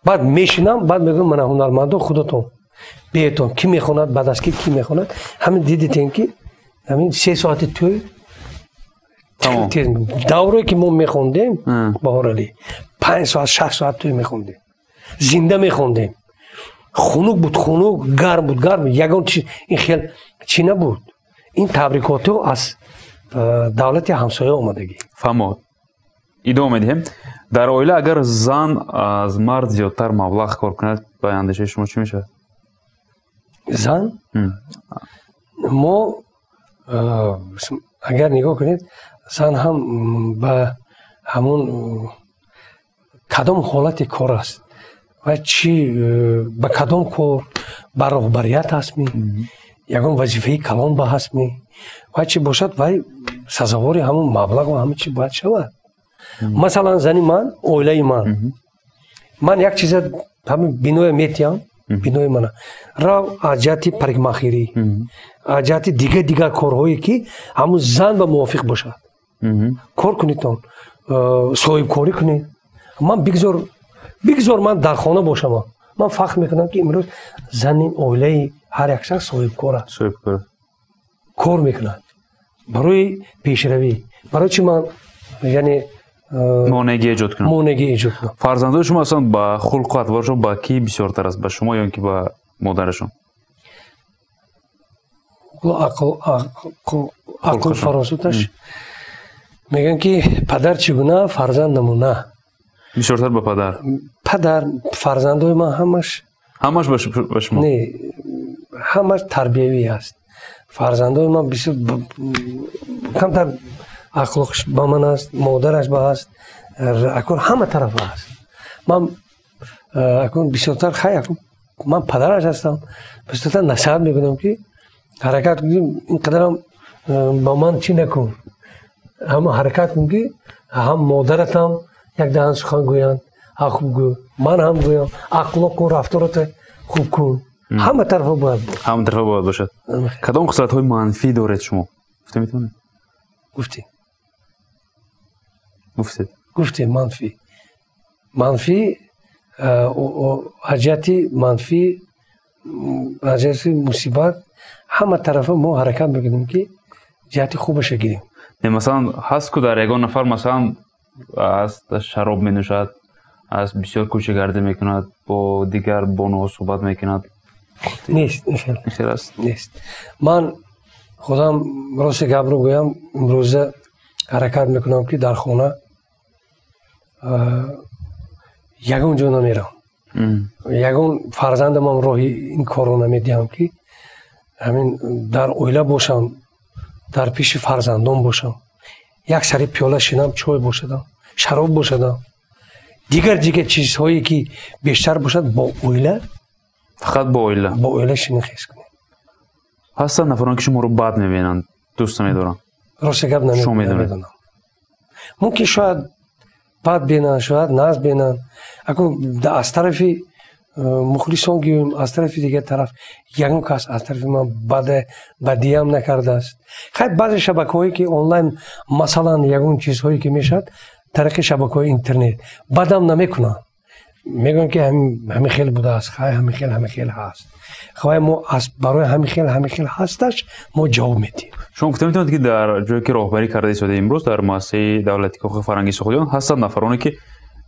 баъд мешинам, баъд мегӯям мана ҳунармандо худатон биетон, ки мехонад, баъд аз ки мехонад. Ҳамин дидитен ки ҳамин 3 соати тӯй даврое ки мо мехондем Баҳоралӣ 5 соат 6 соат тӯй мехондем, зинда мехондем. Хунук буд хунук, гарм буд гарм, ягон чи ин хел чӣ набуд. Ин табрикотҳо аз давлати ҳамсоя омадагӣ. Фаҳмо, идома медиҳем. Дар оила агар зан аз мард зиёдтар маблағ кор кунад, ба андешаи шумо чӣ мешавад? Зан мо агар нигоҳ кунед, зан ҳам ба ҳамон кадом ҳолати кор аст ва чи ба кадом кор, ба роҳбарият ҳастми, ягон вазифаи калон ба ҳастми, ва чи бошад, вай сазовори ҳамон маблағу ҳама чи бояд шавад. Масалан, зани ман, оилаи ман, ман як чиза ҳамин биноя метиҳам, бинои мана рав аз ҷиҳати парикмахерӣ, аз ҷиҳати дигар дигар корҳое ки ҳамун зан ба мувофиқ бошад, кор кунедтон, соҳибкорӣ кунед. Ман бигзор ман дар хона бошам. Ман фахр мекунам ки имрӯз зани оилаи ҳар як шахс соҳибкор аст, кор мекунад барои пешравӣ. Барои чи ман яъне монеъгӣ эҷод кунам? Монеъгӣ эҷод кунам. Фарзандои шумо аслан ба хулқу атворашон ба кӣ бисёртар аст, ба шумо ё ин ки ба модарашон? Ақлу фаросаташ мегӯянд ки падар чӣ гуна, фарзанд намуна. Бисёртар ба падар. Падар, фарзандои ман ҳамаш ҳамаш ба шумо? Не, ҳамаш тарбиявӣ аст. Фарзандои ман бисёр камтар ахлоқш ба ман аст, модараш ба аст, акун ҳама тарафа аст. Ман акун бисёртар хай акун ман падараш ҳастам, бисёртар насиҳат мекунам ки ҳаракат кунем, ин қадарам ба ман чӣ накун, ҳама ҳаракат кун ки ҳам модаратам як даҳан сухан гӯянд, ҳа хуб гӯ, ман ҳам гӯям, ахлоқу рафтората хуб кун. Ҳама тарафа бояд буд. Ҳама тарафа бояд бошад. Кадом хислатҳои манфӣ доред шумо? Гуфта метавонед? Гуфтем. Гуфтед. Гуфтем манфӣ. Манфӣ аз ҷиҳати манфӣ, аз ҷиҳати мусибат ҳама тарафа мо ҳаракат мекунем, ки ҷиҳати хубаша гирем. Не, масалан, ҳаст ку дар ягон нафар, масалан, аст, шароб менӯшад, аст, бисёр кӯчагардӣ мекунад, бо дигар бонуҳо суҳбат мекунад. Нест. Хел аст? Нест. Ман худам, рости гапро гӯям, имрӯза ҳаракат мекунам, ки дар хона ягон ҷо намерам, ягон фарзандамам роҳи ин корро намедиҳам, ки ҳамин дар оила бошам, дар пеши фарзандон бошам, як сари пиёла шинам, чой бошадам, шароб бошадам, дигар дигар чизҳое ки бештар бошад, бо оила. Фақат бо оила. Бо оила шинин, хез кунем. Ҳастанд нафароне, ки шуморо бад мебинанд, дӯст намедоранд? Рости гап, намедонам. Мумкин, шояд бад бинанд, шояд нағз бинанд. Акун аз тарафи мухлисон гӯем, аз тарафи дигар тараф, ягон кас аз тарафи ман бадиам накардааст. Хайр, баъзе шабакаҳое ки онлайн, масалан, ягон чизҳое ки мешавад тариқи шабакаҳои интернет, бадам намекунанд, мегӯянд, ки ҳамин хел будааст, хай, ҳамин хел, ҳамин хел ҳаст. Хай, мо барои ҳамин хел, ҳамин хел ҳасташ, мо ҷавоб медиҳем. Шумо гуфта метавонед, ки дар ҷое ки роҳбарӣ карда истода имрӯз, дар муассисаи давлати Кохи фарҳанги Суғдиён, ҳастанд нафароне, ки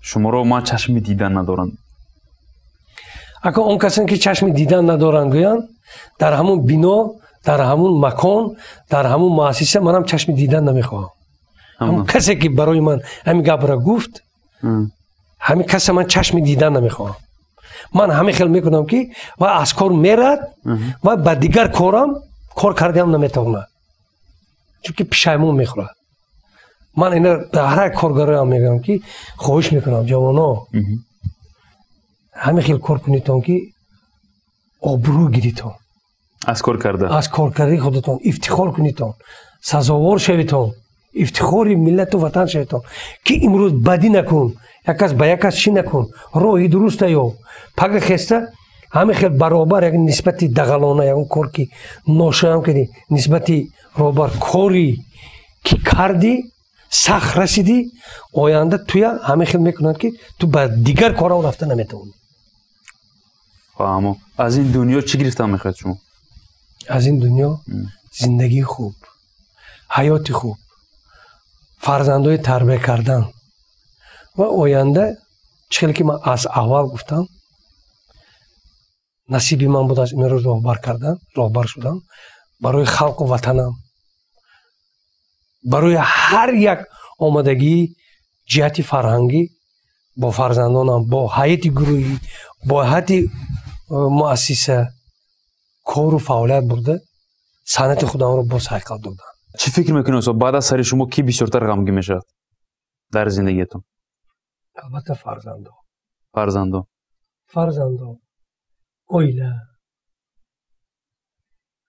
шуморо ман чашми дидан надоранд? Акун он касоне ки чашми дидан надоранд, гӯянд, дар ҳамун бино, дар ҳамун макон, дар ҳамун муассиса манам чашми дидан намехоҳам. Ҳамун касе ки барои ман ҳамин гапро гуфт, ҳамин каса ман чашми дидан намехоҳам. Ман ҳамин хел мекунам, ки ва аз кор мерад ва ба дигар корам кор кардаам наметавонад, чунки пишаймон мехӯрад. Ман ина ба ҳар як коргароям мегӯям, ки хоҳиш мекунам, ҷавоно, ҳамин хел кор кунедтон, ки обрӯ гиритон. Аз кор карда. Аз коркардаи худатон ифтихор кунедтон, сазовор шаведтон, ифтихори миллату ватан шаведтон, ки имрӯз бадӣ накун, як кас ба як кас чӣ накун, роҳи дуруста ёб. Пага хеста ҳамин хел баробар як нисбати дағалона ягон кор ки ношоям кардӣ, нисбати роҳбар кори ки кардӣ, сахт расидӣ, оянда туя ҳамин хел мекунанд, ки ту ба дигар корам рафта наметавонӣ. Фаҳмо. Аз ин дунё чӣ гирифтан мехоҳед шумо? Аз ин дунё зиндагии хуб, ҳаёти хуб, фарзандои тарбия кардан ва оянда, чӣ хеле ки ман аз аввал гуфтам, насиби ман будааст инро роҳбар кардан, роҳбар шудан барои халқу ватанам, барои ҳар як омадагии ҷиҳати фарҳангӣ бо фарзандонам, бо ҳайати гурӯҳӣ, бо ҳайати муассиса кору фаъолият бурда, санъати худамро боз ҳайқал додам. Чӣ фикр мекунед, устод, баъд аз сари шумо кӣ бисёртар ғамгин мешавад дар зиндагиятон? Албатта, фарзандо. Фарзандо. Фарзандо, оила.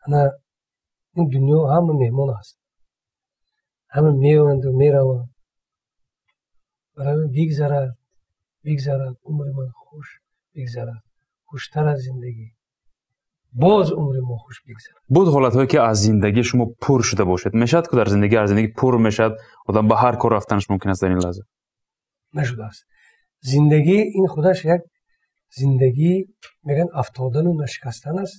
Ана ин дунё ҳама меҳмон аст, ҳама меоянду мераванд. Барои бигзарад, бигзарад умри ман, хуш бигзарад, хуштар аз зиндагӣ боз умри мо хуш бигзарад. Буд ҳолатҳое, ки аз зиндагӣ шумо пур шуда бошед? Мешавад ку дар зиндагӣ, аз зиндагӣ пур мешавад одам, ба ҳар кор рафтанаш мумкин аст дар ин лаҳза? Нашудааст. Зиндагӣ ин худаш як зиндагӣ, мегӯянд, афтодану нашикастан аст,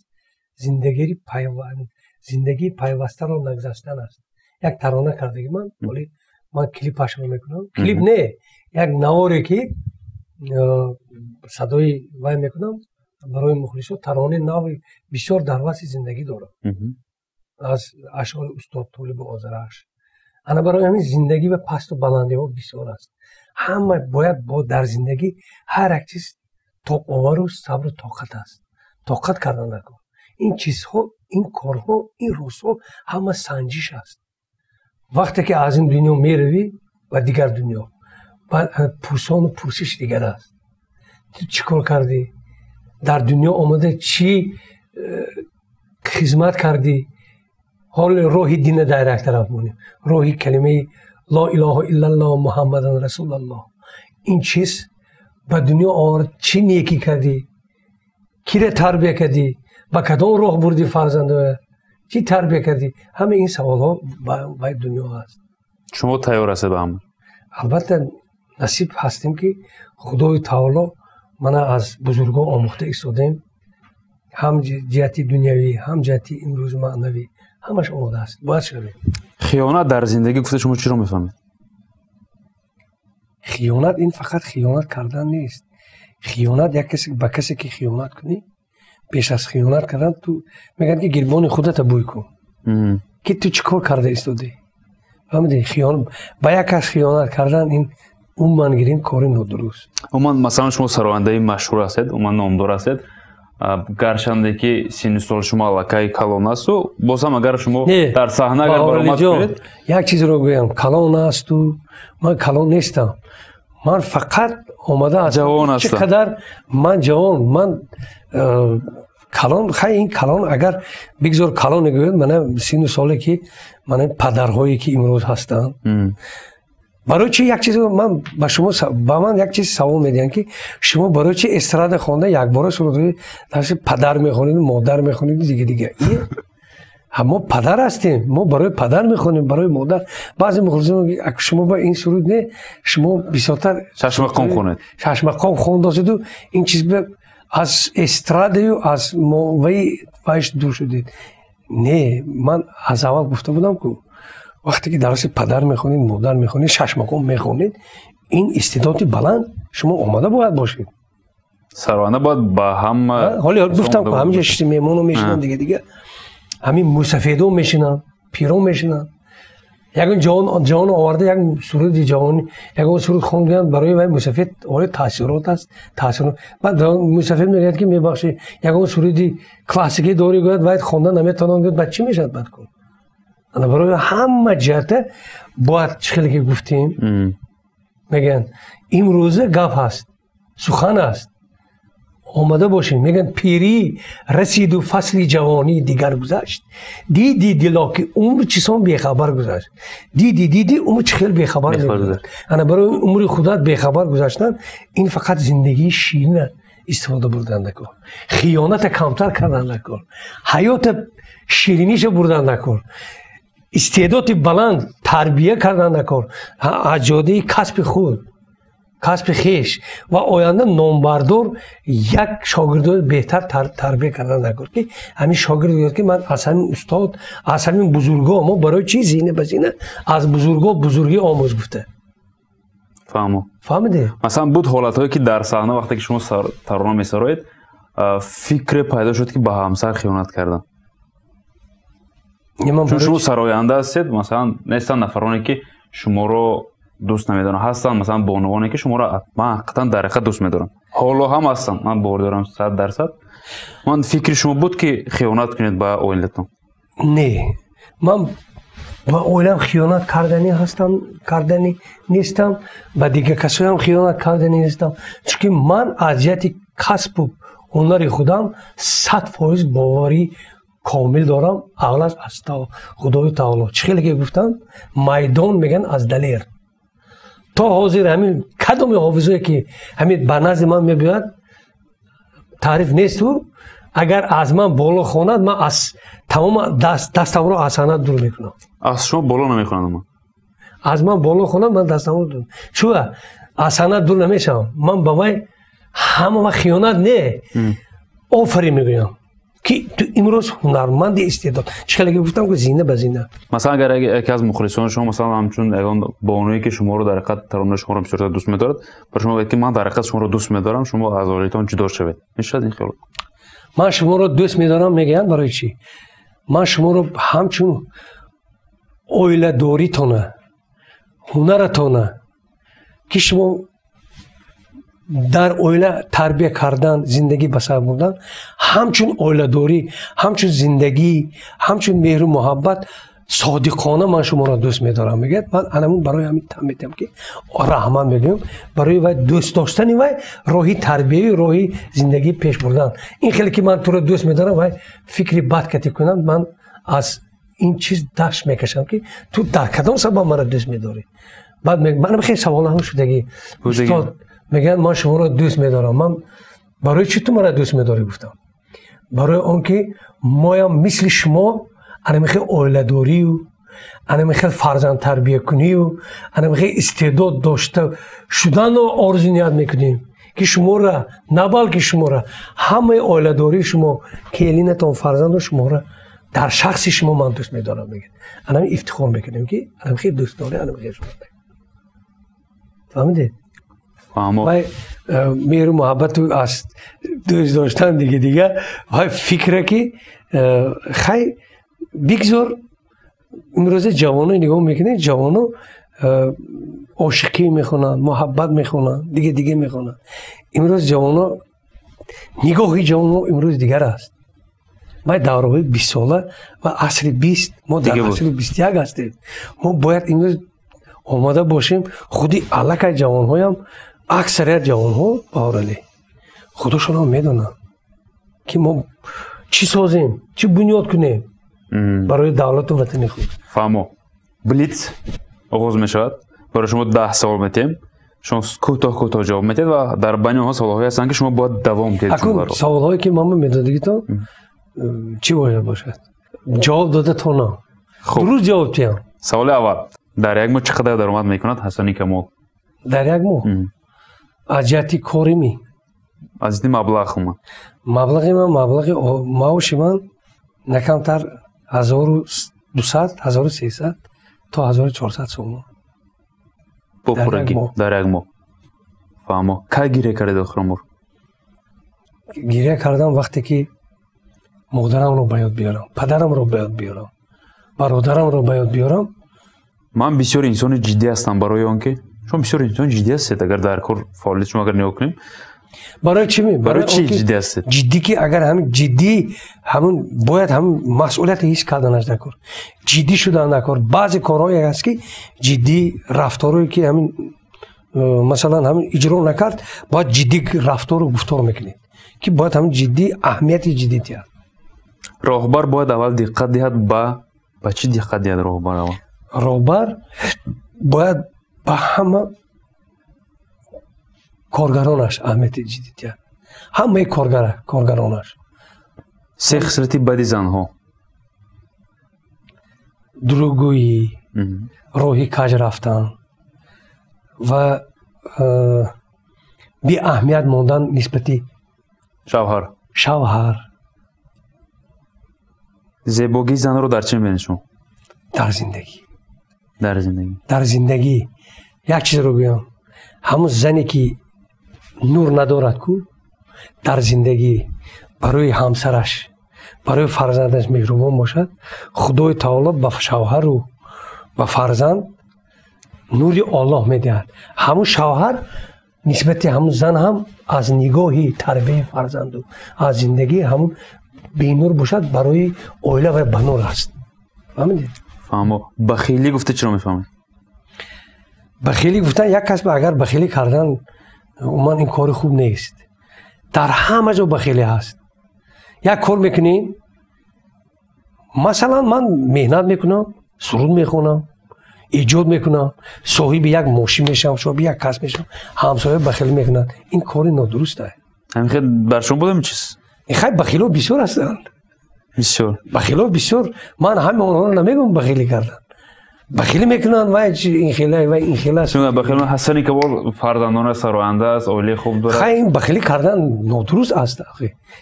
зиндагии пайвастаро нагузаштан аст. Як тарона кардаги ман, ҳоли ман клипашро мекунам, клип не, як наворе ки садои вай мекунам барои мухлисо. Таронаи нави бисёр дар васфи зиндагӣ дорам, аз ашъори устод Толибу Озарахш. Ана барои ҳамин зиндагӣ ва пасту баландиҳо бисёр аст. Ҳама бояд бо дар зиндагӣ ҳар як чиз тоқовару сабру тоқат аст, тоқат кардан накун. Ин чизҳо, ин корҳо, ин рӯзҳо ҳама санҷиш аст. Вақте ки аз ин дунё меравӣ ба дигар дунё, пурсону пурсиш дигар аст: ту чӣ кор кардӣ дар дунё омада, чӣ хизмат кардӣ? Ҳоли роҳи дина дар як тараф монем, роҳи калимаи ло илоҳа иллаллоҳ, Муҳаммадан расулаллоҳ, ин чиз ба дунё овард, чӣ некӣ кардӣ, кире тарбия кардӣ, ба кадом роҳ бурдӣ, фарзандоя чӣ тарбия кардӣ? Ҳама ин саволҳо ба дунё ҳаст. Шумо тайёр ҳастед ба ҳама? Албатта, Насиб ҳастем, ки Худои Таоло мана аз бузургон омӯхта истодем, ҳам ҷиҳати дунявӣ, ҳам ҷиҳати имрӯзи маънавӣ, ҳамаш омода аст, бояд шавем. Хиёнат дар зиндагӣ гуфта шумо чиро мефаҳмед? Хиёнат ин фақат хиёнат кардан нест. Хиёнат як касе ба касе ки хиёнат кунӣ, пеш аз хиёнат кардан ту мегӯянд, ки гирбони худата бӯй кун, ки ту чӣ кор карда истодӣ. Фаҳмидӣ? Ба як кас хиёнат кардан ин умуман гирем кори нодуруст. Умуман, масалан, шумо сарояндаи машҳур ҳастед, умуман номдор ҳастед, гарчанде ки синну соли шумо аллакай калон асту, боз ҳам агар шумо дар саҳна агар баромад кунед. Як чизро гӯям, калон асту, ман калон нестам, ман фақат омада ҷавон чӣ қадар ман ҷавон, ман калон, хай, ин калон агар бигзор калон гӯяд, мана синну соле ки мана падарҳое ки имрӯз ҳастанд. Барои чи як чиз ман ба шумо, ба ман як чиз савол медиҳам, ки шумо барои чи эстрада хонда якбора сурудҳои дарси падар мехонед, модар мехонед, дига дига? Мо падар ҳастем, мо барои падар мехонем, барои модар. Баъзе мухлисон: «Шумо ба ин суруд не, шумо бисёртар шашмақом хонед». Шашмақом хондосиду ин чиз аз эстрадаю аз ваи вайш дур шудед. Не, ман аз аввал гуфта будам, ку вақте ки дарси падар мехонед, модар мехонед, шашмақом мехонед, ин истеъдоди баланд шумо омода бояд бошед. Сароянда бояд ба ҳама. Ҳоли гуфтам, ку ҳаминҷа шишти меҳмоно мешинанд, дига дига, ҳамин мусафедо мешинанд, пиро мешинанд. Ягон ҷавон оварда, як суруди ҷавонӣ, ягон суруд хондиянд, барои вай мусафед оли таъсирот аст, таъсирот. Баъд мусафед мегӯяд, ки мебахшӣ, ягон суруди классикӣ дорӣ? Гӯяд, вай хонда наметавонад. Гӯяд, баъд чӣ мешавад? Баъд кун. Ана барои ҳама ҷиҳата бояд, чӣ хеле ки гуфтем, мегӯянд, имрӯза гап ҳаст, сухан аст, омада бошем. Мегӯянд, пирӣ расиду фасли ҷавонӣ дигар гузашт, диди дило, ки умр чисон бехабар гузашт. Диди, диди, умр чӣ хел бехабар мегузашт. Ана барои умри худат бехабар гузаштан, ин фақат зиндагии ширина истифода бурдан накор, хиёната камтар кардан накор, ҳаёта шириниша бурдан накор, истеъдоди баланд тарбия кардан накор, аз ҷодаи касби худ, касби хеш ва оянда номбардор як шогирдои беҳтар тарбия кардан накор, ки ҳамин шогирд гӯяд, ки ман аз ҳамин устод, аз ҳамин бузурго. Мо барои чи зина ба зина аз бузурго бузургӣ омӯз гуфта. Фаҳмо. Фаҳмидӣ? Масалан, буд ҳолатҳое, ки дар саҳна вақте ки шумо тарона месароед, фикре пайдо шуд, ки ба ҳамсар хиёнат кардам? Чун шумо сароянда ҳастед, масалан, нестанд нафароне, ки шуморо дӯст намедоранд, ҳастанд, масалан, бонувоне, ки шуморо ман ҳақиқатан дар ҳақиқат дӯст медорам, ҳоло ҳам ҳастанд, ман бовар дорам 100%. Ман фикри шумо буд, ки хиёнат кунед ба оилатон? Не, ман ба оилам хиёнат кардани ҳастам, кардани нестам, ба дигар касоям хиёнат кардани нестам, чунки ман аз ҷиҳати касбу ҳунари худам 100% боварӣ комил дорам. Аввалаш аз Худои Таоло. Чӣ хеле ки гуфтам, майдон мегӯянд аз далер. То ҳозир ҳамин кадоми ҳофизое, ки ҳамин ба назди ман мебиёяд, таъриф несту, агар аз ман боло хонад, ман аз тамом дастамро аз санъат дур мекунам. Аз шумо боло намехонад? Ман аз ман боло хонад, ман дастамро дур, чуа аз санъат дур намешавам. Ман ба вай ҳама вақт хиёнат не, офарин мегӯям, ки ту имрӯз ҳунарманди истеъдод. Чӣ хеле ки гуфтам, ки зина ба зина. Масалан, агар яке аз мухлисони шумо, масалан, ҳамчун ягон бонуе, ки шуморо дар ҳақиқат таронаи шуморо бисёртар дӯст медорад, ба шумо гӯяд, ки ман дар ҳақиқат шуморо дӯст медорам, шумо аз оилатон ҷудо шавед, мешавад ин хиёл? Ман шуморо дӯст медорам мегӯянд, барои чӣ? Ман шуморо ҳамчун оиладоритона, ҳунаратона, ки шумо дар оила тарбия кардан, зиндагӣ ба сар бурдан, ҳамчун оиладорӣ, ҳамчун зиндагӣ, ҳамчун меҳру муҳаббат содиқона ман шуморо дӯст медорам мегӯяд. Ман анамун барои ҳамин тан метиҳам, ки раҳмат мегӯям барои вай. Дӯст доштани вай роҳи тарбиявӣ, роҳи зиндагӣ пеш бурдан. Ин хеле ки ман туро дӯст медорам, вай фикри бад кати кунам, ман аз ин чиз даст мекашам, ки ту дар кадом сабаб маро дӯст медорӣ? Баъд манам хеле саволҳам шудагӣ. Устод, мегӯянд, ман шуморо дӯст медорам. Ман барои чӣ ту маро дӯст медорӣ гуфтам. Барои он ки моям мисли шумо анамихе оиладорию анами хел фарзанд тарбия кунию, анами хел истеъдод дошта шуданро орзу ният мекунем, ки шуморо, на балки шуморо, ҳамаи оиладории шумо, келинатон, фарзанду шуморо дар шахси шумо ман дӯст медорам, мегӯяд. Анами ифтихор мекунем, ки анами хел дӯстдорӣ, анами хел шумо. Фаҳмидед? Вай меҳру муҳаббату аз дӯст доштан дига вай фикре, ки хай бигзор имрӯза ҷавоно нигоҳ мекунед, ҷавоно ошиқӣ мехонанд, муҳаббат мехонанд, дига дига мехонанд. Имрӯз ҷавоно, нигоҳи ҷавоно имрӯз дигар аст. Вай давраҳои 20сола ва асри 20, мо дар асри 21 ҳастем. Мо бояд имрӯз омода бошем. Худи аллакай ҷавонҳоям, аксарият ҷавонҳо, Баҳоралӣ, худошонам медонанд, ки мо чӣ созем, чӣ бунёд кунем барои давлату ватани худ. Фаҳмо. Блиц оғоз мешавад. Барои шумо 10 савол метиҳем, шумо кӯтоҳ кӯтоҳ ҷавоб метиҳед ва дар байни онҳо саволҳое ҳастанд, ки шумо бояд давом диҳед. Акун саволҳое, ки ман медодагитон, чӣ бояд бошад? Ҷавоб дода тонам, дуруст ҷавоб диҳам. Саволи аввал: дар як моҳ чӣ қадар даромад мекунад Ҳасани Камол? Дар як моҳ аз ҷиҳати кори ми? Аз ҷиҳати маблағ умуман. Маблағи ман, маблағи маоши ман на камтар 1200, 1300 то 1400 сомон. Бо пуррагӣ дар як моҳ. Фаҳмо. Кай гиря кардед охирон бор? Гиря кардам вақте ки модарамро ба ёд биёрам, падарамро ба ёд биёрам, бародарамро ба ёд биёрам. Ман бисёр инсони ҷиддӣ ҳастам. Барои он ки шумо бисёр инсони ҷиддӣ ҳастед, агар дар кор фаъолияти шумо агар нигоҳ кунем. Барои чӣ ми? Барои чӣ ҷиддӣ ҳастед? Ҷиддӣ, ки агар ҳамин ҷиддӣ, ҳамун бояд ҳамун масъулияте ҳис карданаш дар кор, ҷиддӣ шудан дар кор. Баъзе корҳое ҳаст, ки ҷиддӣ рафторое, ки ҳамин масалан ҳамин иҷро накард, бояд ҷиддӣ рафтору гуфтор мекунед, ки бояд ҳамин ҷиддӣ, аҳамияти ҷиддӣ диҳад. Роҳбар бояд аввал диққат диҳад ба чӣ? Диққат диҳад роҳбар аввал? Роҳбар бояд ба ҳама коргаронаш аҳамияти ҷиддӣ диҳад, ҳамаи коргаронаш. Се хислати бади занҳо. Дурӯғгӯӣ, роҳи каҷ рафтан ва беаҳамият мондан нисбати шавҳар. Шавҳар. Зебогии занро дар чӣ мебинед шумо? Дар зиндагӣ. Дар зиндагӣ. Дар зиндагӣ. Як чизро гӯям: ҳамун зане, ки нур надорад ку, дар зиндагӣ барои ҳамсараш, барои фарзандаш меҳрубон бошад, Худои таоло ба шавҳару ба фарзанд нури Оллоҳ медиҳад. Ҳамун шавҳар нисбати ҳамун зан ҳам аз нигоҳи тарбияи фарзанду аз зиндагӣ ҳамун бенур бошад, барои оила вай ба нур аст. Фаҳмидед? Фаҳмо. Бахилӣ гуфта чиро мефаҳмед? Бахилӣ гуфтан, як кас агар бахилӣ кардан, умуман ин кори хуб нест. Дар ҳама ҷо бахилӣ ҳаст. Як кор мекунӣ, масалан, ман меҳнат мекунам, суруд мехонам, эҷод мекунам, соҳиби як мошин мешавам, соҳиби як кас мешавам, ҳамсоя бахилӣ мекунанд. Ин кори нодуруст аст. Ҳамин хел бар шумо будам чиз? Хай, бахило бисёр ҳастанд. Бисёр. Бахило бисёр. Ман ҳама онҳоро намегӯям бахилӣ кардан. Бахилӣ мекунанд, вай ин хела, вай ин хела аст. Бахил Ҳасани Камол фарзандона сароянда аст, оилаи хуб дорад. Хай, ин бахилӣ кардан нодуруст аст.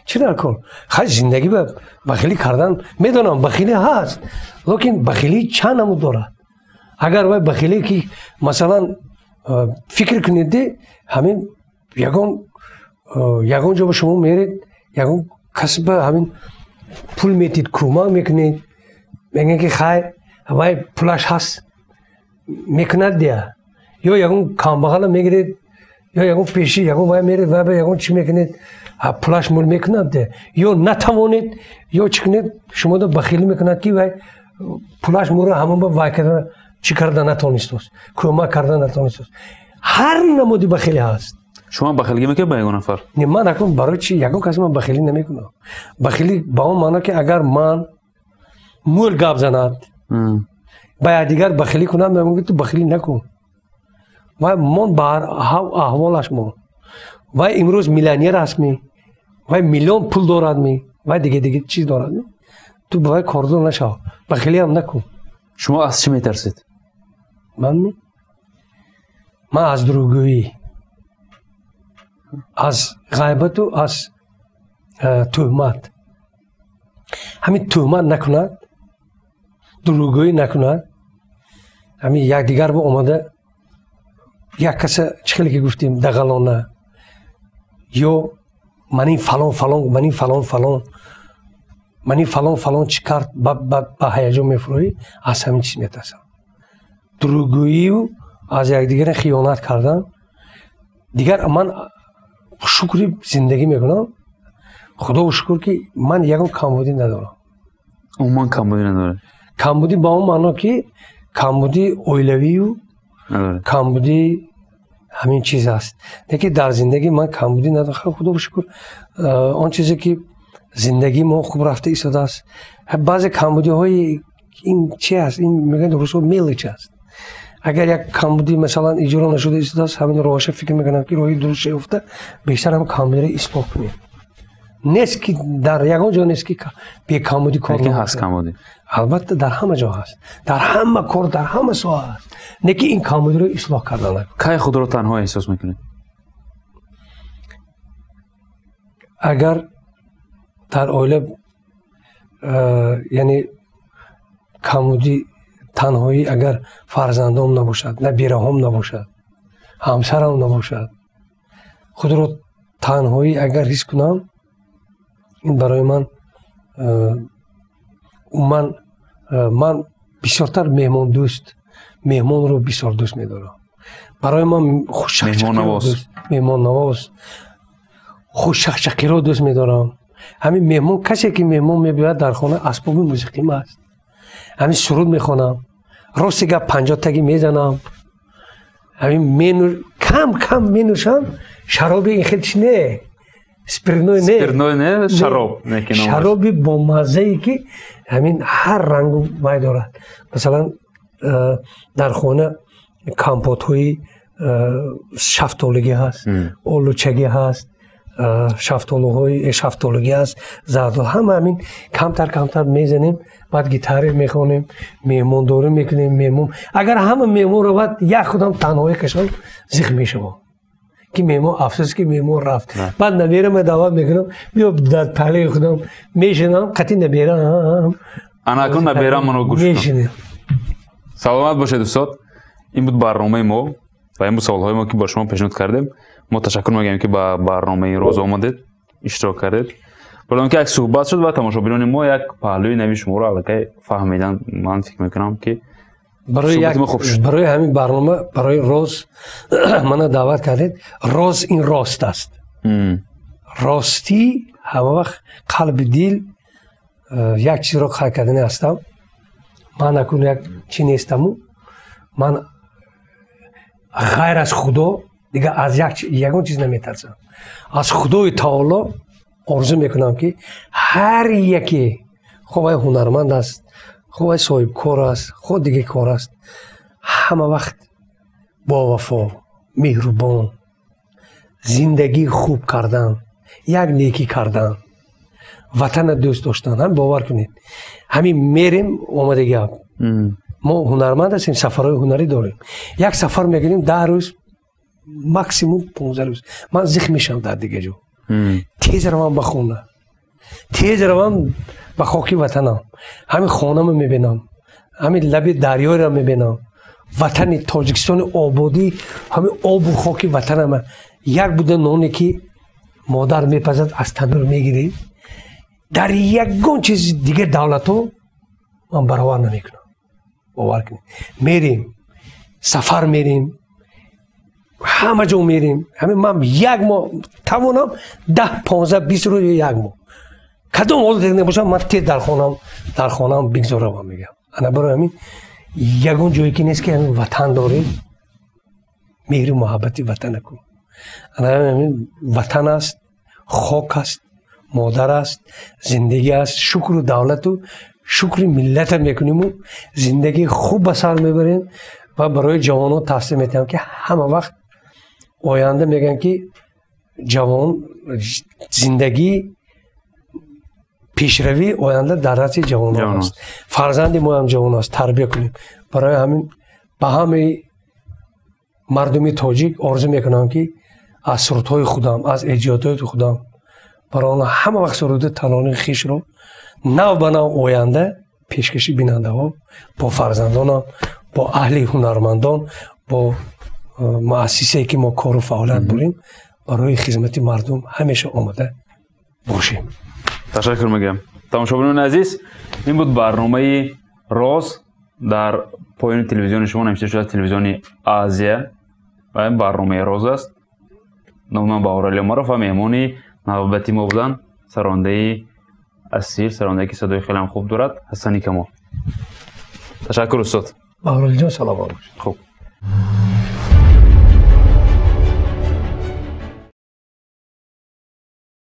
Чӣ дар кор? Хай, зиндагӣ ба бахилӣ кардан, медонам, бахилӣ ҳаст, лекин бахилӣ чанд намуд дорад. Агар вай бахилӣ, ки масалан фикр кунед, ҳамин ягон ҷо ба шумо меред, ягон кас ба ҳамин пул метид, кӯмак мекунед, мегӯянд, ки хай, вай пулаш ҳаст, мекунад дия. Ё ягон камбағала мегиред, ё ягон пеши ягон вай меред, вай ба ягон чӣ мекунед, пулаш мул мекунад дия. Ё натавонед, ё чӣ кунед, шумода бахилӣ мекунад, ки вай пулаш муро ҳамон ба вай карда, чӣ карда натонистааст, кӯмак карда натонистааст. Ҳар намуди бахилӣ ҳаст. Шумо бахилгӣ мекунед ба ягон нафар? Не, ман акун барои чӣ ягон кас ман бахилӣ намекунам. Бахилӣ ба он маъно, ки агар ман мӯл гап занад, ба якдигар бахилӣ кунад, мегӯям, ту бахилӣ накун. Вай мон ба аҳволаш мон. Вай имрӯз миллионер аст ми, вай миллион пул дорад ми, вай дига дига чиз дорад ми, ту ба вай кордор нашав, бахилиам накун. Шумо аз чӣ метарсед? Ман аз дурӯғгӯӣ, аз ғайбату аз тӯҳмат. Ҳамин тӯҳмат накунад, дурӯғгӯӣ накунад, ҳамин якдигар бо омада як каса чӣ хеле ки гуфтем дағалона ё ман ин фалон фалон, ман ин фалон фалон, ман ин фалон фалон чӣ кард, ба ҳаяҷон мефурӯӣ, аз ҳамин чиз метарсам. Дурӯғгӯию аз якдигар хиёнат кардан. Дигар ман шукри зиндагӣ мекунам, худо шукр ки ман ягон камбудӣ надорам. Умуман камбудӣ надоред? Камбудӣ ба он маъно ки камбудӣ оилавию камбудӣ ҳамин чиз аст. Лекин дар зиндагӣ ман камбудӣ надорам. Худо шукр, он чизе ки зиндагии мо хуб рафта истодааст. Баъзе камбудиҳои ин чи аст? Ин мегӯянд русҳо мелочь аст. Агар як камбудӣ масалан иҷро нашуда истодааст, ҳамин роҳаша фикр мекунам ки роҳи дуруст шаёфта, бештар ҳам камбудиро ислоҳ кунем. Нест ки дар ягон ҷо нест ки бекамбудӣ кор ҳаст камбудӣ. Албатта дар ҳама ҷо ҳаст, дар ҳама кор, дар ҳама соҳа ҳаст. Не ки ин камбудиро ислоҳ кардан накун. Кай худро танҳо эҳсос мекунед? Агар дар оила яъне камбудӣ танҳоӣ агар фарзандом набошад, набираҳом набошад, ҳамсарам набошад, худро танҳоӣ агар ҳис кунам, ин барои ман умуман ман бисёртар меҳмондӯст, меҳмонро бисёр дӯст медорам. Барои ман меҳмоннавоз, хушчақчақиро дӯст медорам. Ҳамин меҳмон, касе ки меҳмон мебиёяд дар хона, асбоби мусиқим аст. Ҳамин суруд мехонам, рости гап 50 таги мезанам. Ҳамин кам кам менӯшам, шароби ин хел чи не, спиртной не, спиртной не, шароб, шароби бомаззае ки ҳамин ҳар рангу вай дорад. Масалан дар хона компотҳои шафтолигӣ ҳаст, олучагӣ ҳаст, шафтолуҳои шафтолугӣ ҳаст, зардол, ҳама ҳамин камтар камтар мезанем, баъд гитара мехонем, меҳмондорӣ мекунем. Меҳмон агар ҳама меҳмон равад, як худам танҳоӣ кашам, зиқ мешавам ки меҳмон, афсӯс ки меҳмон рафт. Баъд наберама даъват мекунам, биё дар паҳлаи худам мешинам, қатъи наберам. Ана акун наберамонро гӯш мешинем. Саломат бошед устод. Ин буд барномаи мо ва ин буд саволҳои мо ки ба шумо пешниҳод кардем. Мо ташаккур мегӯем ки ба барномаи роз омадед, иштирок кардед. Барои ки як суҳбат шуд ва тамошобинони мо як паҳлӯи нави шуморо аллакай фаҳмидан, ман фикр мекунам ки барои ҳамин барнома, барои роз мана даъват кардед. Роз ин рост аст. Ростӣ ҳама вақт қалби дил як чизро қайд кардани ҳастам. Ман акун як чи нестаму, ман ғайр аз Худо дигар аз ягон чиз наметарсам. Аз Худои таоло орзу мекунам ки ҳар яке, хо вай ҳунарманд аст, хо вай соҳибкор аст, хо дигар кор аст, ҳама вақт бовафо, меҳрубон, зиндагии хуб кардан, як некӣ кардан, ватана дӯст доштан. Ҳам бовар кунед, ҳамин мерем омада гап. Мо ҳунарманд ҳастем, сафарҳои ҳунарӣ дорем. Як сафар мекунем 10 рӯз, максимум 15 рӯз. Ман зиқ мешавам дар дигар ҷо. Тез равам ба хона, тез равам ба хоки ватанам. Ҳамин хонамо мебинам, ҳамин лаби дарёро мебинам, ватани Тоҷикистони ободӣ, ҳамин обу хоки ватанама. Як буда ноне ки модар мепазад, аз танур мегирем. Дар ягон чизи дигар давлатҳо ман баровар намекунам. Бовар кунед, мерем, сафар мерем, ҳама ҷо мерем. Ҳамин ман як моҳ тавонам 10, 15, 20 рӯз ё як моҳ. Кадом ҳолате набошам, ман тез дар хонаам бигзорам, мегӯям. Ана барои ҳамин ягон ҷое ки нест ки ҳамин ватан дорем, меҳру муҳаббати ватана кун. Ана ҳамин ватан аст, хок аст, модар аст, зиндагӣ аст. Шукру давлату шукри миллата мекуниму зиндагии хуб ба сар мебарем ва барои ҷавонон тавсия метиҳам ки ҳама вақт оянда мегӯянд ки ҷавон зиндагӣ Пешравии оянда дар дасти ҷавонон аст. Фарзанди моям ҷавон аст, тарбия кунем. Барои ҳамин ба ҳамаи мардуми тоҷик орзу мекунам, ки аз сурудҳои худам, аз эҷодиёти худам барои онҳо ҳама вақт суруди талони хишро нав ба нав оянда пешкаши бинандаҳо, бо фарзандонам, бо аҳли ҳунармандон, бо муассисае ки мо кору фаъолият дорем, барои хизмати мардум ҳамеша омода бошем. Ташаккур мегӯям. Тамошобинони азиз, ин буд барномаи «Роз». Дар поёни телевизиони шумо навишта шудааст «Телевизиони Азия» ва ин барномаи «Роз» аст. Номи ман Баҳорали Умаров ва меҳмони навбати мо буданд сарондаи асил, сарондае ки садои хелеам хуб дорад, Ҳасани Камол. Ташаккур, устод. Баҳоралиҷон, саломат бошед. Хуб.